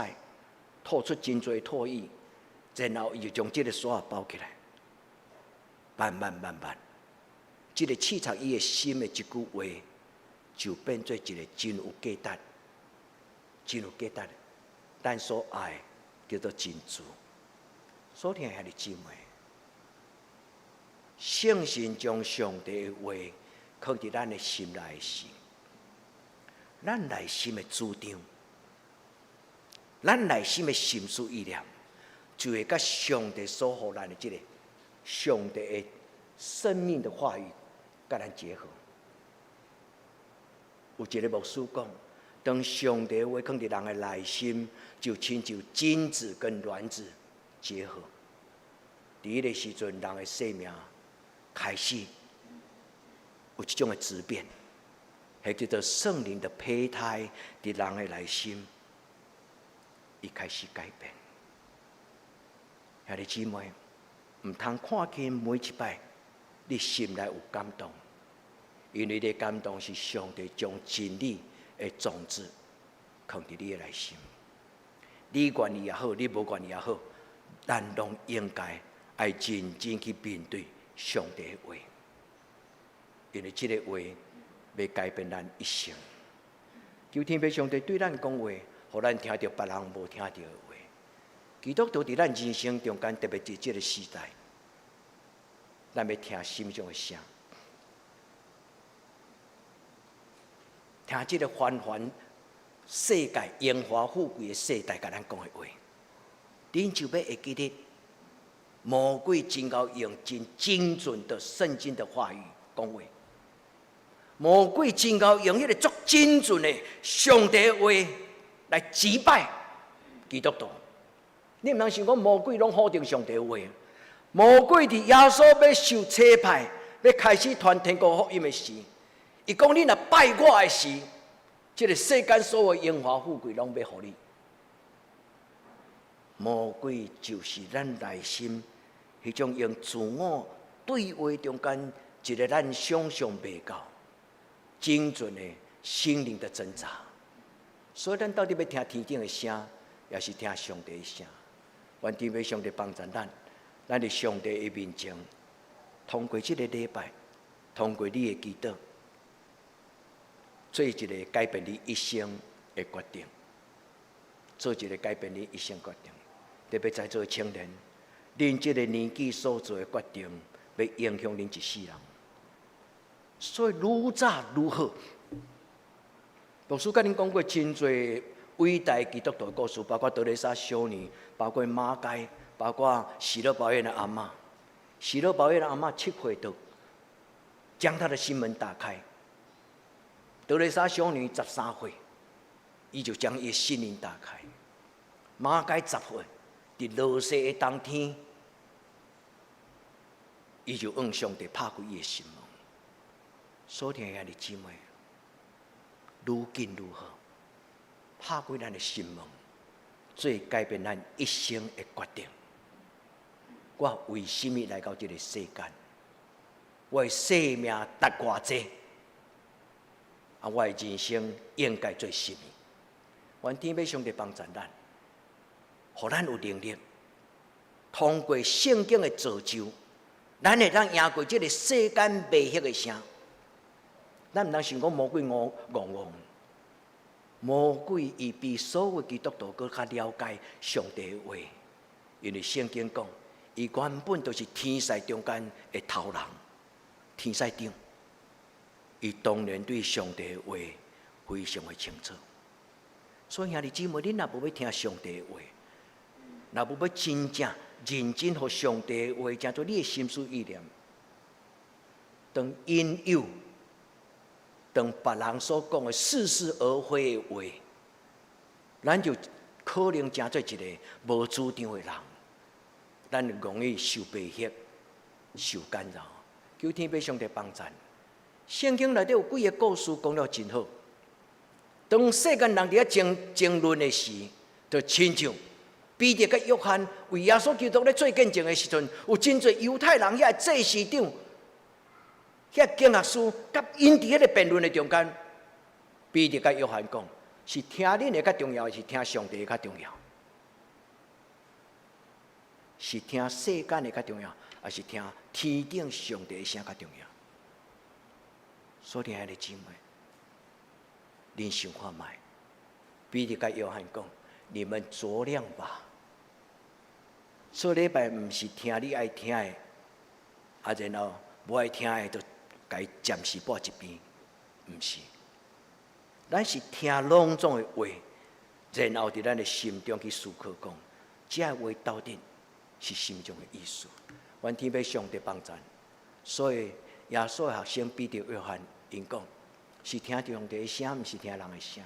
吐出真濟唾液，然後伊就將這个沙包起來，慢慢慢慢，這个刺插伊的心的一句話，就變做一个真有價值、真有價值的，咱所愛叫做珍珠。所聽兄弟姊妹，聖神將上帝的話囥佇咱的心內時，咱內心的主張，咱內心的心思意念，就會佮上帝所予咱的這个上帝的生命的話語，佮咱結合。有一个牧師講，當上帝的話囥佇人的內心，就親像精子跟卵子結合。佇彼个時陣，人的生命開始有一種的質變，彼叫做聖靈的胚胎佇人的內心，伊開始改變。兄弟姊妹，毋通看輕每一擺，你心內有感動，因為你的感動是上帝將真理的種子囥佇你的內心。你願意也好，你無願意也好，咱攏應該愛認真去面對上帝的話，因為這个話欲改變咱一生。求天父上帝對咱講話，予咱聽著別人無聽著的話。基督徒佇咱人生中間，特別佇這个時代，咱欲聽啥物種的聲？聽這个繁繁世界榮華富貴的世代共咱講的話，恁就欲會記得，魔鬼真𠢕用真精準的聖經的話語講話，魔鬼真𠢕用彼个足精準的上帝的話來擊敗基督徒。你毋通想講魔鬼攏否定上帝話，魔鬼佇耶穌欲受差派，欲開始傳天國福音的時，伊講你若拜我的時，這个世間所有榮華富貴攏欲予你。魔鬼就是咱內心彼種用自我對話中間一个咱想象袂到精準的心靈的掙扎。所以咱到底欲聽天頂的聲，抑是聽上帝的聲？願天父上帝幫助咱，咱佇上帝的面前，通過這个禮拜，通過你的祈禱，做一个改變你一生的決定，做一个改變你一生決定。特別在座的青年，恁這个年紀所做的決定，欲影響恁一世人。所以愈早愈好。牧師佮恁講過真濟偉大基督徒的故事，包括德蕾莎修女，包括馬偕，包括喜樂保院的阿嬤。喜樂保院的阿嬤7歲就將她的心門打開。德蕾莎修女13歲，伊就將伊的心靈打開。馬偕10歲，佇落雪的冬天，伊就向上帝拍開伊的心門。所聽的兄弟姊妹，愈緊愈好，拍開咱的心門，做改變咱一生的決定。我為什麼來到這个世間？我的生命值偌濟？啊，我的人生應該做什麼？願天父上帝幫助咱，予咱有能力通過聖經的造就，咱會當贏過這个世間迷惑的聲。咱毋通想講魔鬼戇戇戇，魔鬼伊比所有基督徒閣較了解上帝的話，因為聖經講，伊原本就是天使中間的頭人，天使長，伊當然對上帝的話非常的清楚。所以兄弟姊妹，恁若無欲聽上帝的話，若無欲真正認真予上帝的話，成做你的心思意念，當引誘，當別人所講的似是而非的話，咱就可能成做一个無主張的人，咱容易受迷惑、受干擾。求天父上帝幫助。聖經內底有幾个故事講了真好。當世間人佇遐爭爭論的時，就親像彼得佮約翰為耶穌基督咧做見證的時陣，有真濟猶太人遐祭司長、遐經學師，佮𪜶佇彼个辯論的中間，彼得佮約翰講：是聽恁的較重要，還是聽上帝的較重要？是聽世間的較重要，還是聽天頂上帝的聲較重要？所以，親愛的姊妹，恁想看覓？彼得佮約翰講：你們酌量吧。做禮拜毋是聽你愛聽的，啊，然後無愛聽的就共伊暫時擺一邊，毋是。咱是聽攏總的話，然後佇咱的心中去思考講，這個話到底是啥物種的意思？願天父上帝幫助。所以耶穌的學生彼得、約翰，𪜶講是聽上帝的聲，毋是聽人的聲。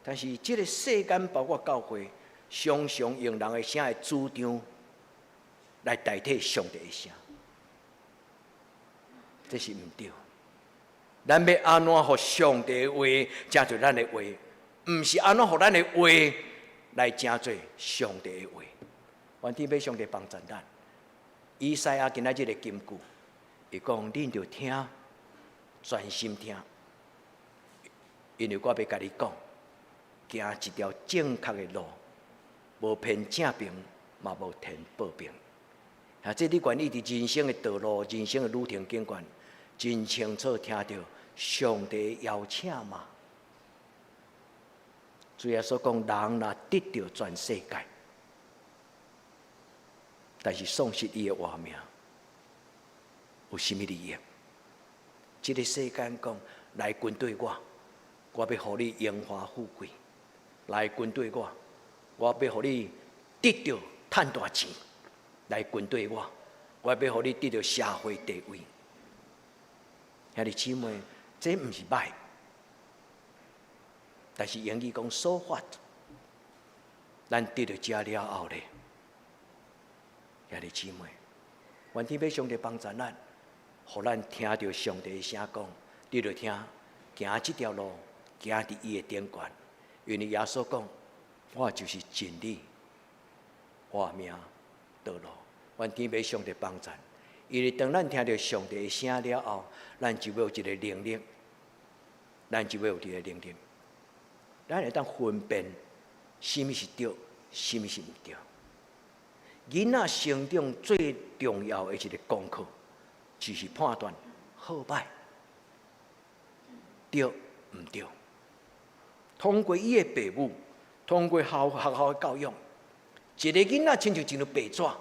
但是這个世間包括教會，常常用人的聲的主張來代替上帝的聲，這是毋對。咱欲按怎予上帝的話成做咱的話，毋是按怎予咱的話來成做上帝的話。願天父上帝幫助咱。以賽亞今仔日的金句，伊講：恁著聽，專心聽，因為我欲共你講，行一條正確的路，無偏正爿，嘛無偏倒爿。啊，這你願意佇人生的道路、人生的旅程頂懸，真清楚聽著上帝邀請嗎？主耶穌講，人若得著全世界，但是喪失伊的活命，有啥物利益？這个世間講，來跟隨我，我欲予你榮華富貴；來跟隨我，我欲予你得著趁大錢；來跟隨我，我欲予你得著社會地位。兄弟姊妹，這毋是䆀。但是英語講 so what？咱得著這了後咧，兄弟姊妹，願天父上帝幫助咱，予咱聽著上帝的聲講，你著聽，行這條路，行佇伊的頂懸。因為耶穌講，我就是真理、活命、道路。願天父上帝幫助。因為當咱聽著上帝的聲了後，咱就會有一个能力，咱就會有一个能力，咱會當分辨啥物是對，啥物是毋對。囡仔成長最重要的一个功課，就是判斷好歹對毋對。通過伊的爸母，通過學校的教育，一个囡仔親像一張白紙。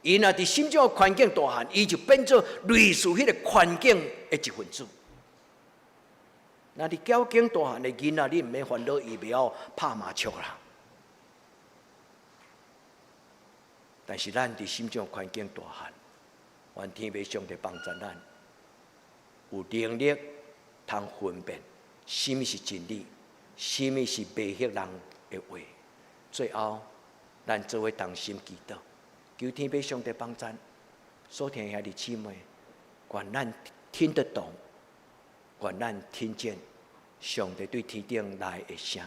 伊若佇什種環境大漢，伊就變做類似彼个環境的一份子。若佇矯境大漢的囡仔，你毋免煩惱，伊袂曉拍麻將啦。但是咱佇什種環境大漢，願天父上帝幫助咱，有能力通分辨啥物是真理，啥物是迷惑人的話。最後，咱做伙同心祈禱。求天父上帝幫贊，所聽兄弟姊妹，願咱聽得懂，願咱聽見上帝對天頂來的聲。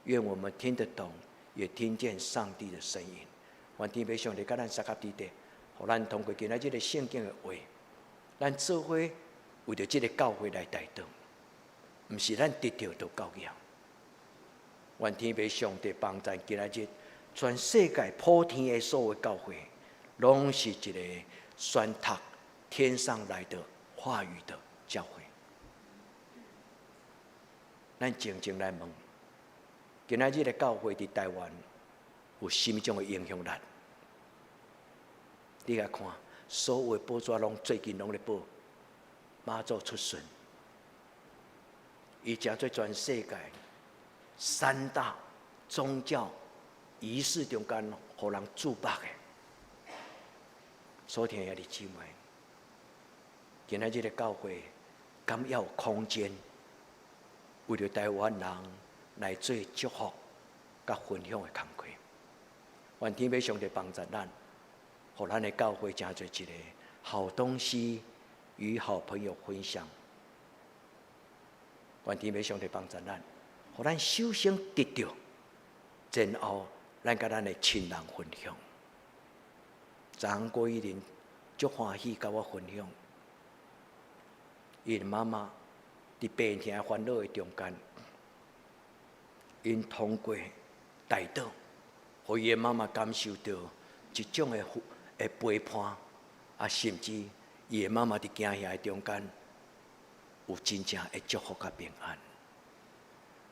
願我們聽得懂，也聽見上帝的聲音。願天父上帝佮咱相佮佇咧，予咱通過今仔這个聖經的話，咱做伙為著這个教會來代禱，毋是咱得著就夠了。願天父上帝幫贊今仔日。全世界普天的所有教會，攏是一個宣讀天上來的話語的教會。咱靜靜來問，今仔日的教會佇台灣有啥物種的影響力？你來看，所有的報紙攏最近攏咧報媽祖出巡，伊成做全世界三大宗教儀式中間，予人注目的。所聽兄弟姊妹，今仔這个教會，敢猶有空間，為著台灣人來做祝福、佮分享的工課。願天父上帝幫助咱，予咱的教會成做一个好東西，與好朋友分享。願天父上帝幫助咱，予咱首先得著，然後咱佮咱的親人分享。昨郭依林足歡喜佮我分享，𪜶媽媽佇病痛煩惱的中間，𪜶通過代禱，予伊的媽媽感受著一種的陪伴，啊，甚至伊的媽媽佇驚嚇的中間，有真正的祝福佮平安。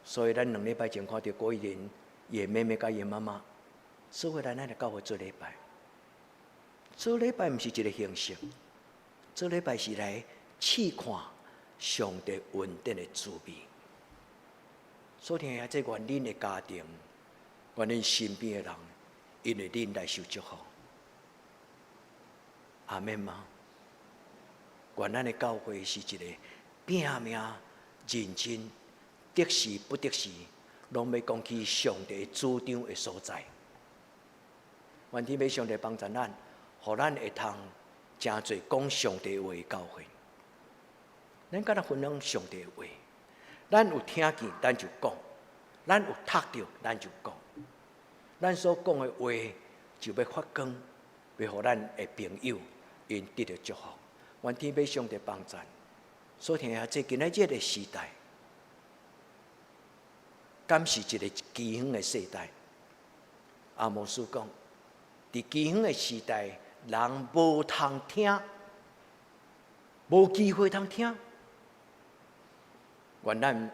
所以咱2禮拜前看著郭依林，伊的妹妹佮伊的媽媽，做伙來咱的教會做禮拜。做禮拜毋是一个形式，做禮拜是來試看上帝恩典的滋味。所以聽這願恁的家庭，願恁身邊的人，因為恁來受祝福。阿們嗎？願咱的教會是一個拼命認真、得時不得時，攏欲講起上帝主張的所在。願天父上帝幫助咱，予咱會通誠濟講上帝話的教會。咱敢若分享上帝的話，咱有聽見，咱就講；咱有讀著，咱就講。咱所講的話就欲發光，欲予咱的朋友𪜶得著祝福。願天父上帝幫助。所以聽下這今仔這个時代，敢是一个饑荒的世代？阿摩司講，佇饑荒的時代，人無通聽，無機會通聽。願咱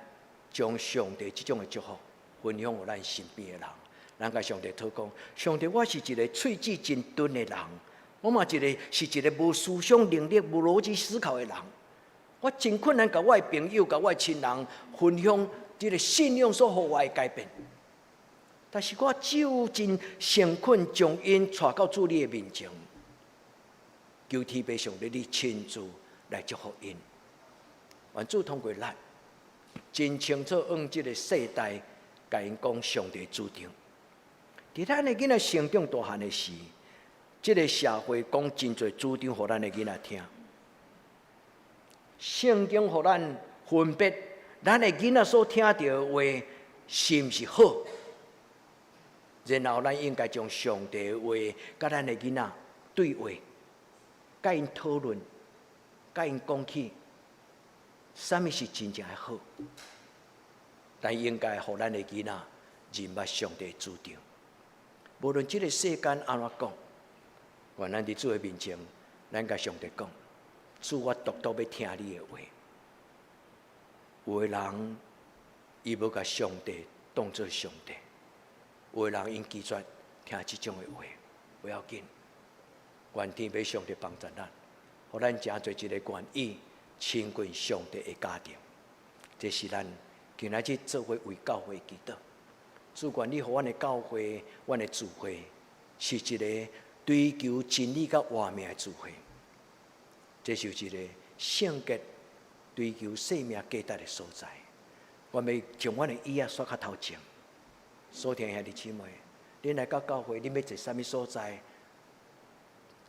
將上帝這種的祝福分享予咱身邊的人。咱共上帝禱告，上帝，我是一个喙齒真鈍的人，我嘛一个是一个無思想能力、無邏輯思考的人。我真困難，共我的朋友、共我的親人分享這个信仰所予我的改變。但是我只有真誠懇將𪜶帶到主你的面前，求天父上帝你親自來祝福𪜶。願主通過咱，真清楚向這个世代，共𪜶讲上帝主张。伫咱的囡仔成长大汉的时，这个社会讲真济主张，予咱的囡仔听。圣经予咱分别，咱的囡仔所听著的话是毋是好？然后咱应该将上帝的话佮咱的囡仔对话，佮𪜶讨论，佮𪜶讲起，啥物是真正的好？咱应该予咱的囡仔认捌上帝的主张。无论这个世间按怎讲，愿咱伫主的面前，咱共上帝讲：主，我独独欲听你的话。有的人伊无共上帝当做上帝，有的人𪜶拒绝听这种的话，不要紧。愿天父上帝帮助咱，予咱成做一个愿意亲近上帝的家庭。这是咱今仔日做伙为教会祈祷。主，愿你予阮的教会、阮的聚会，是一个追求真理佮活命的聚会。这是一个圣洁、追求生命价值的所在。我欲将阮的椅仔煞较头前。所听兄弟姊妹，恁来到教会，恁欲坐啥物所在？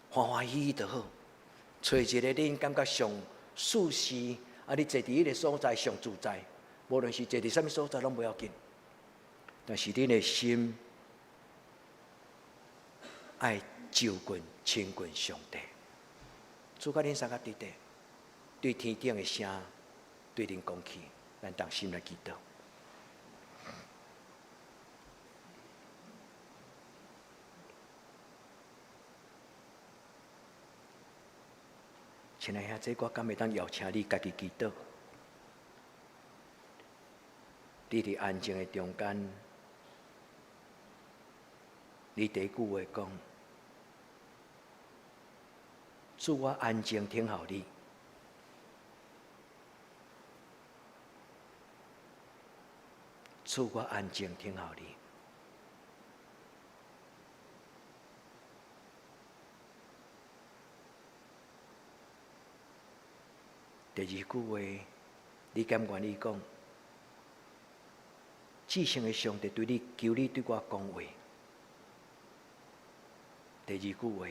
欢欢喜喜就好。揣一个恁感觉上舒适，啊，你坐伫彼个所在上自在。无论是坐伫啥物所在，拢无要紧。但是恁的心爱就近亲近上帝，主佮恁三个弟弟，对天顶的声对恁讲起，咱同心来祈祷。亲爱兄弟，我敢会当邀请你家己祈祷？你伫安静的中间，你第一句话讲：主，我安静听候你。主，我安静听候你。第二句话，你敢愿意讲？至圣的上帝对你求你对我讲话。第二句话，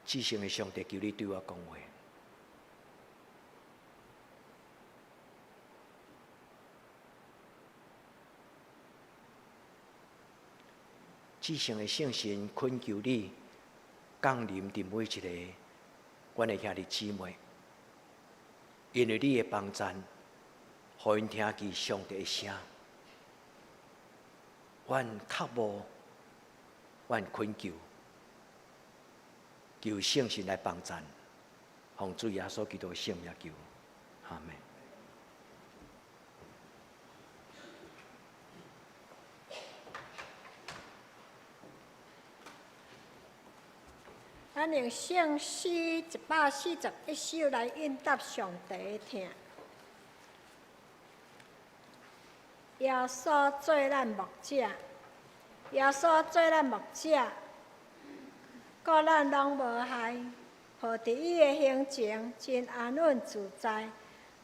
至圣的上帝求你对我讲话。至圣的圣神恳求你降临伫每一个阮的兄弟姊妹，因为你的帮赞，予𪜶听见上帝的声。阮渴慕，阮恳求，求圣神来帮赞，奉主耶稣基督的圣名求，阿们。咱用圣诗141首来应答上帝的疼。耶稣做咱牧者，耶稣做咱牧者，顾咱拢无害，抱伫伊的胸前，真安稳自在。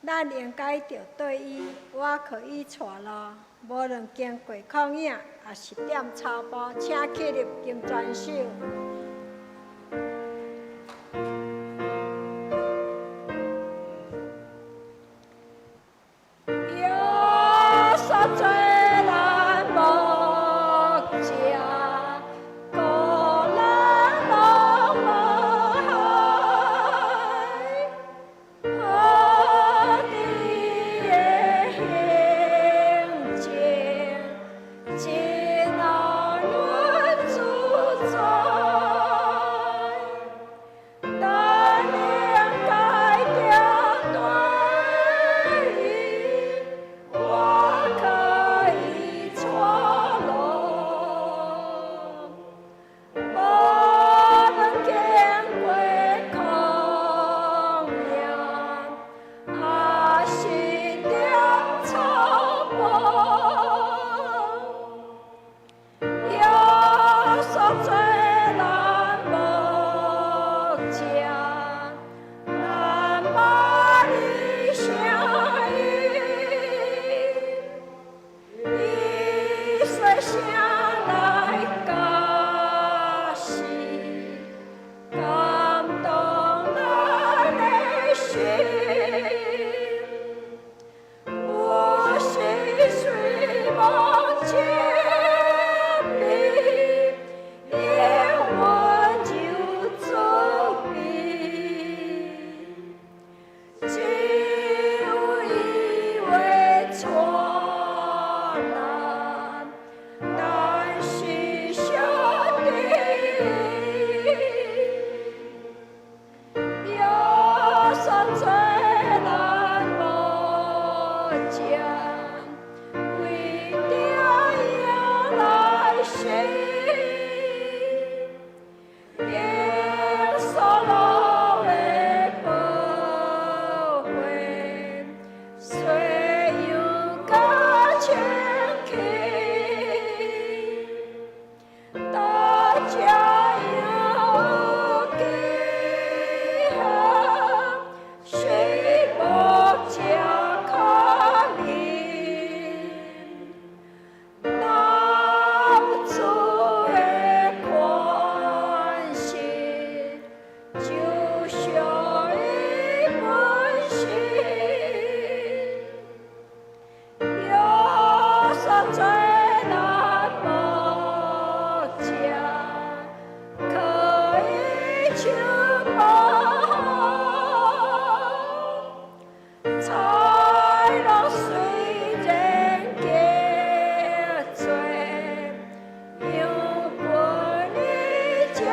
咱应该著对伊，倚靠伊带路，无论经过旷野，抑是踮草埔，请起立金专守。真安稳自在。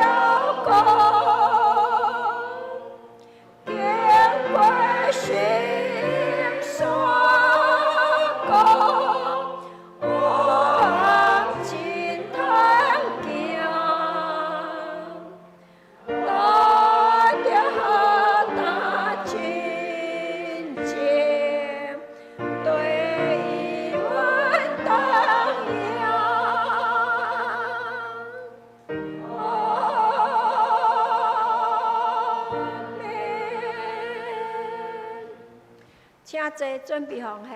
照顾，经过深山谷，往前通行，来到何等亲情，对伊阮同赢。阿们。请坐，准备奉献。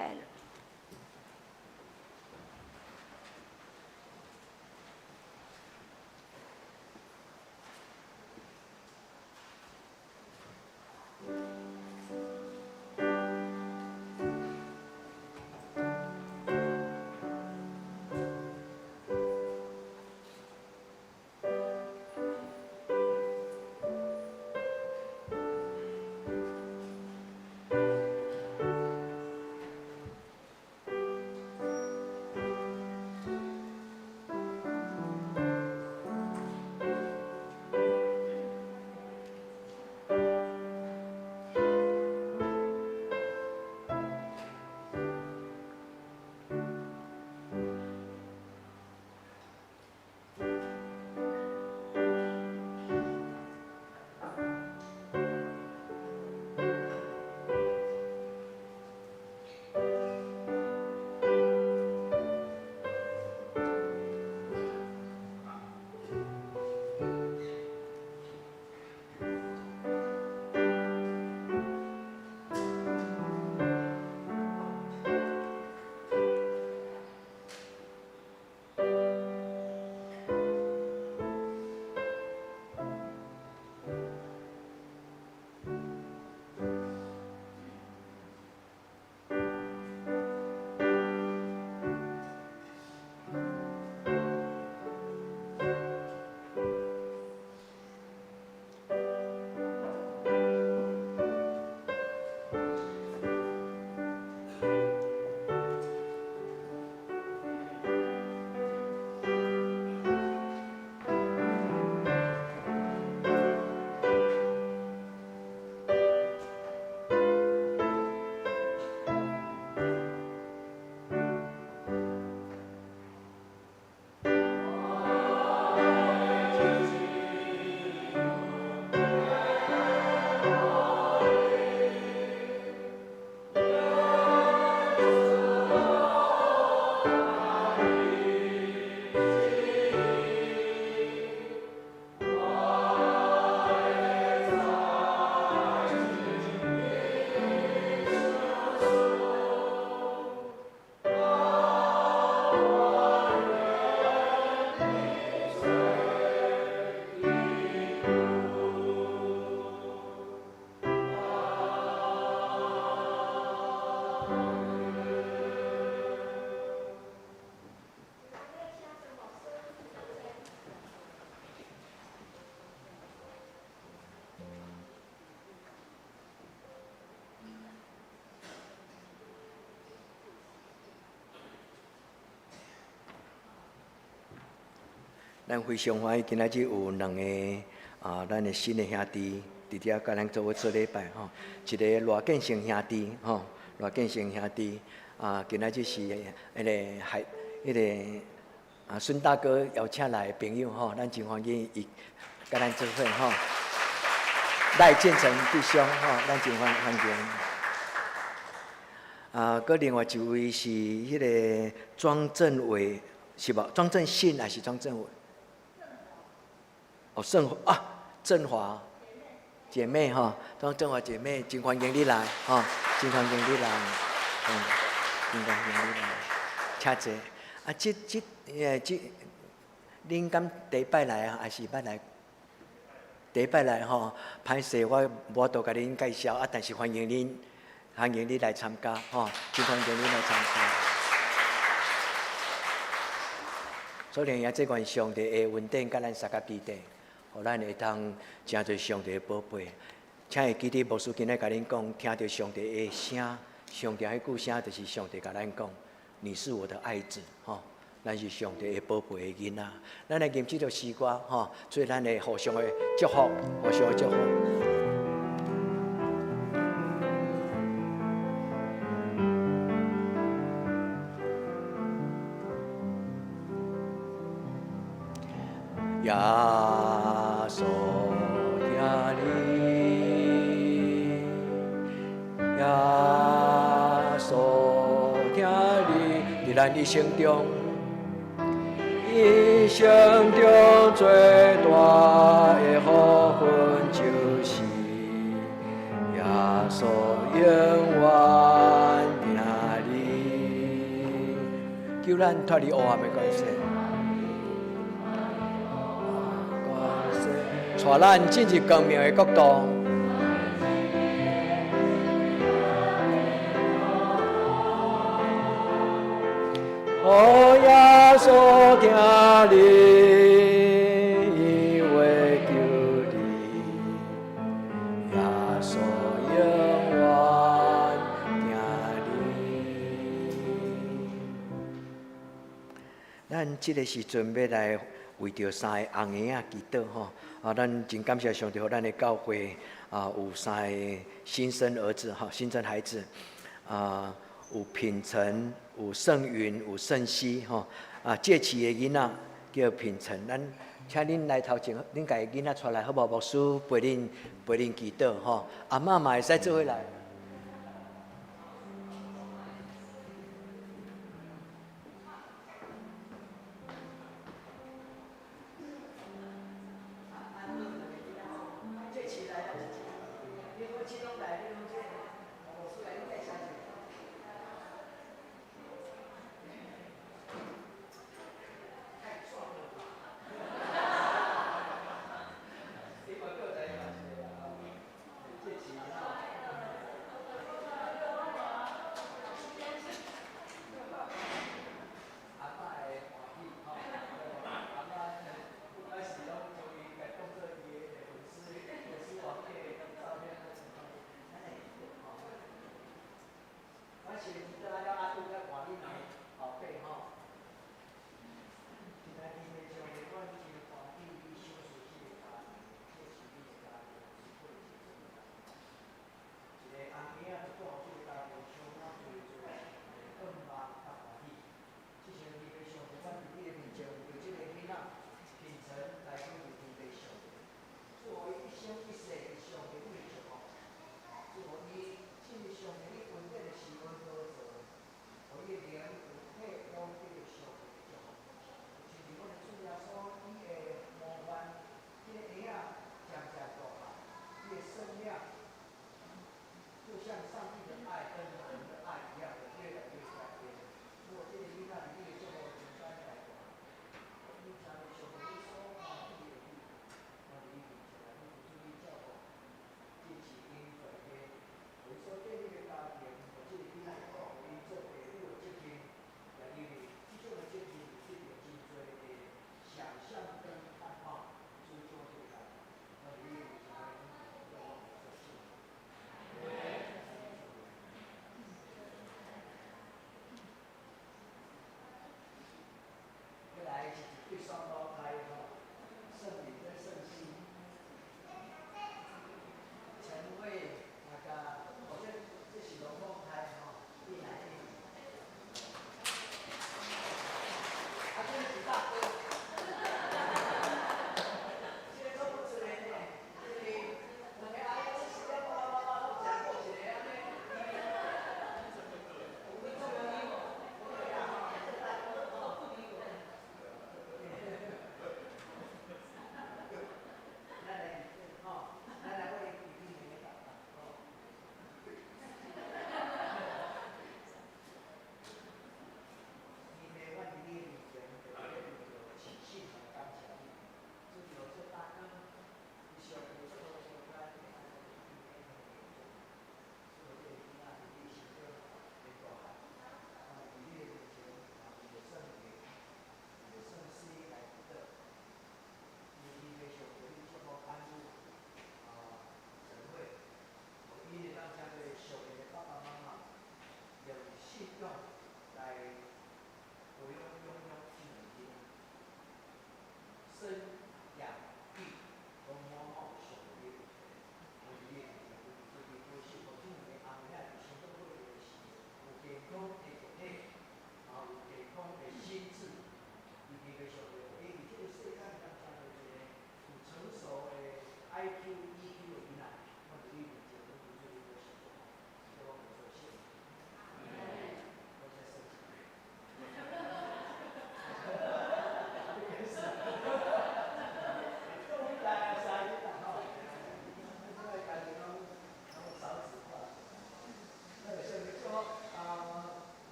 咱非常欢喜，今仔日有两个啊，咱的新的兄弟伫遮佮咱做伙做礼拜吼。一个赖建成兄弟吼，赖建成兄弟啊，今仔日是彼个海彼个啊孙大哥邀请来的朋友吼，咱真欢喜伊佮咱做伙吼。赖建成弟兄吼，咱真欢迎。啊，阁另外一位是彼个庄正伟，是无？庄正信还是庄正伟？哦，盛啊，振华姐妹吼，庄振华姐妹，真欢迎你来吼，真欢迎你来，真欢迎你来，请坐。啊，这，恁敢第一摆来啊，还是捌来？第一摆来吼，歹势我无法度共恁介绍啊，但是欢迎恁，欢迎你来参加吼，真欢迎你来参加。所以，也这愿上帝的恩典，佮咱相佮基地。予咱会当成做上帝的宝贝，请会记得牧师今日共恁讲，听著上帝的声，上帝彼句声就是上帝共咱讲：你是我的爱子，吼，咱是上帝的寶貝的囡仔。咱來吟這首詩歌，吼，做咱的互相的祝福，互相的祝福。耶穌疼你，耶穌疼你，佇咱一生中，一生中最大的福分就是耶穌永遠疼你，求咱脫離黑暗的權勢。帶咱進入光明的國度。哦，耶穌疼你，伊會救你，耶穌永遠疼你。咱這个時陣欲來為著三個紅嬰仔祈禱吼。啊，咱真感謝上帝，予咱的教會啊，有三個新生兒子哈，新生孩子啊，有品成、有聖雲、有聖熙吼。啊，這次的囡仔叫品成，咱請恁來頭前，恁家己囡仔帶來好無？牧師陪恁陪恁祈禱吼。阿嬤嘛會使做伙來。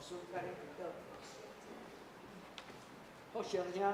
牧師帶恁祈禱。福成兄。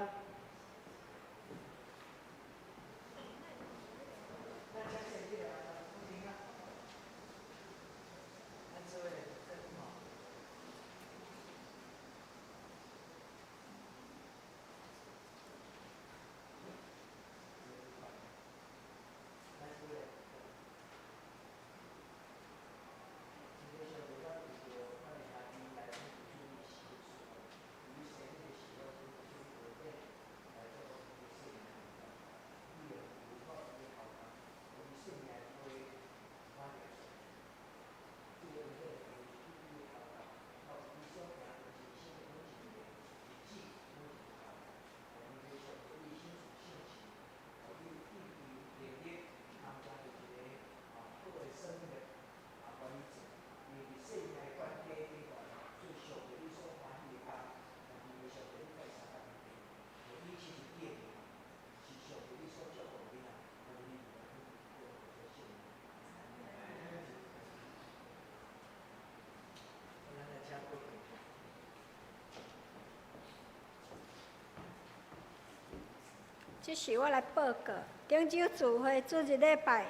這是我來報告，頂週聚會主日禮拜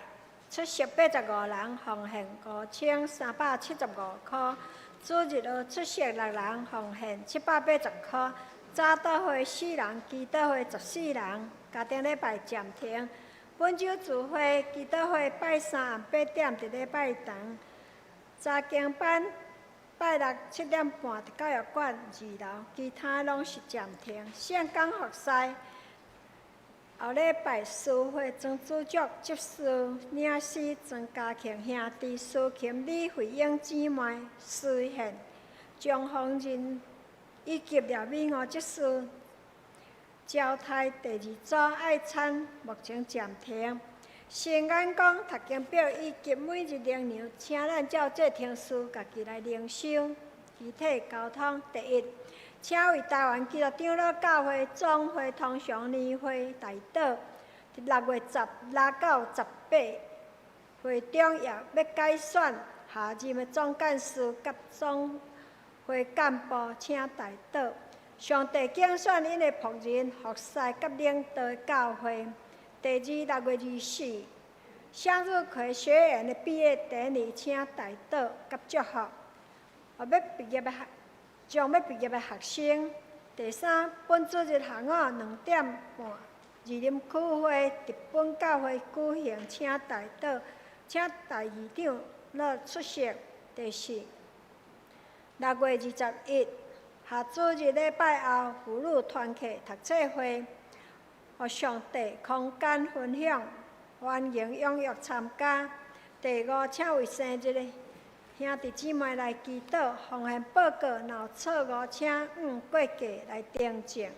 出席85人，奉獻5375塊；主日學出席6人，奉獻780塊。早禱會4人，祈禱會14人，家庭禮拜暫停。本週聚會祈禱會拜三暗8點佇禮拜堂，查經班拜六7點半佇教育館2樓，其他攏是暫停。聖工服侍。後禮拜司會庄主席執事領師庄家慶兄弟苏琴李慧英姊妹思贤张宏仁以及廖美娥执事招待第二组爱餐目前暂停。新眼光读经表以及每日灵粮，请咱照这程序家己来灵修。具体交通第一。请为台灣基督長老教會總會通常年會代禱，佇6月16到18，會長也欲改選下任的總幹事佮總會幹部，請代禱。上帝揀選𪜶的僕人服侍佮領導教會。第二，6月24，向日葵學園的畢業典禮，請代禱佮祝福。欲畢業的學。將欲畢業的學生。第三，本主日下午2點半，二林區會佇本教會舉行，請代禱，請大議長來出席。第四，6月21，下主日禮拜後，婦女團契讀冊會，予上帝空間分享，歡迎踴躍參加。第五，請為生日的兄弟姊妹來祈禱，奉獻報告，若有錯誤，請按過價來訂正。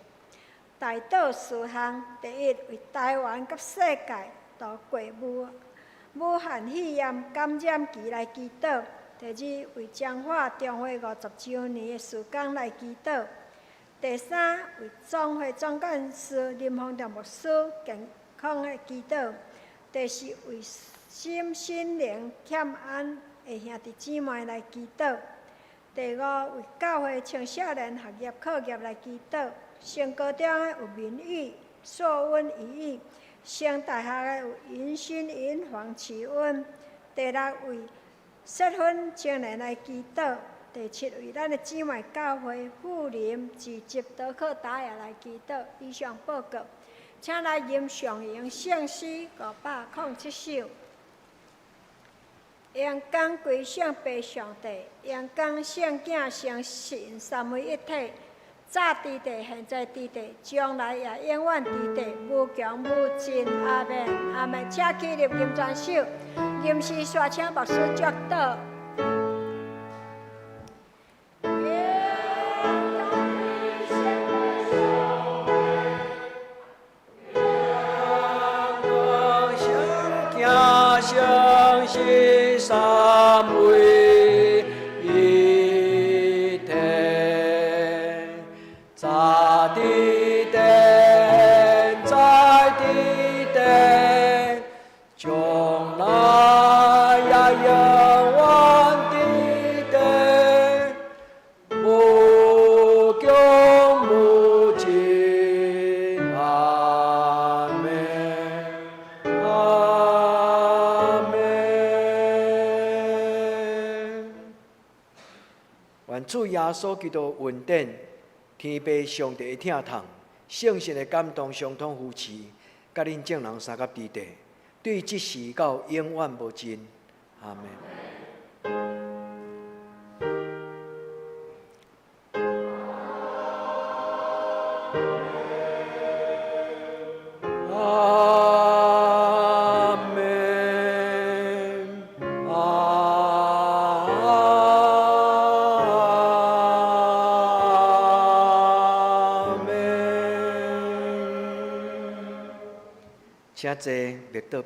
代禱事項：第一，為台灣佮世界度過武漢肺炎感染期來祈禱；第二，為彰化中會50週年的事工來祈禱；第三，為總會總幹事林宏達牧師健康的祈禱；第四，為心心靈欠安的兄弟姊妹來祈禱。第五，為教會青少年學業課業來祈禱。升高中的有民語、碩溫、怡語；升大學的有迎新、迎黃、啟溫。第六，為適婚青年來祈禱。第七，為咱的姊妹教會富林、自集、德克達雅來祈禱。以上報告，請來吟上詠聖詩507首。榮光歸聖父上帝，榮光聖囝聖神三位一體，早佇地，現在佇地，將來也永遠佇地，無窮無盡。阿們，阿們，請起立吟全首，吟詩煞請牧師祝禱。三位一體，早佇地，在佇地，將來也永遠佇地，無穌基督恩典、天父上帝的疼痛、聖神的感動、相通扶持，佮恁眾人相佮佇佇，對這時到永遠無盡。阿們。阿們，阿們。請坐，默禱。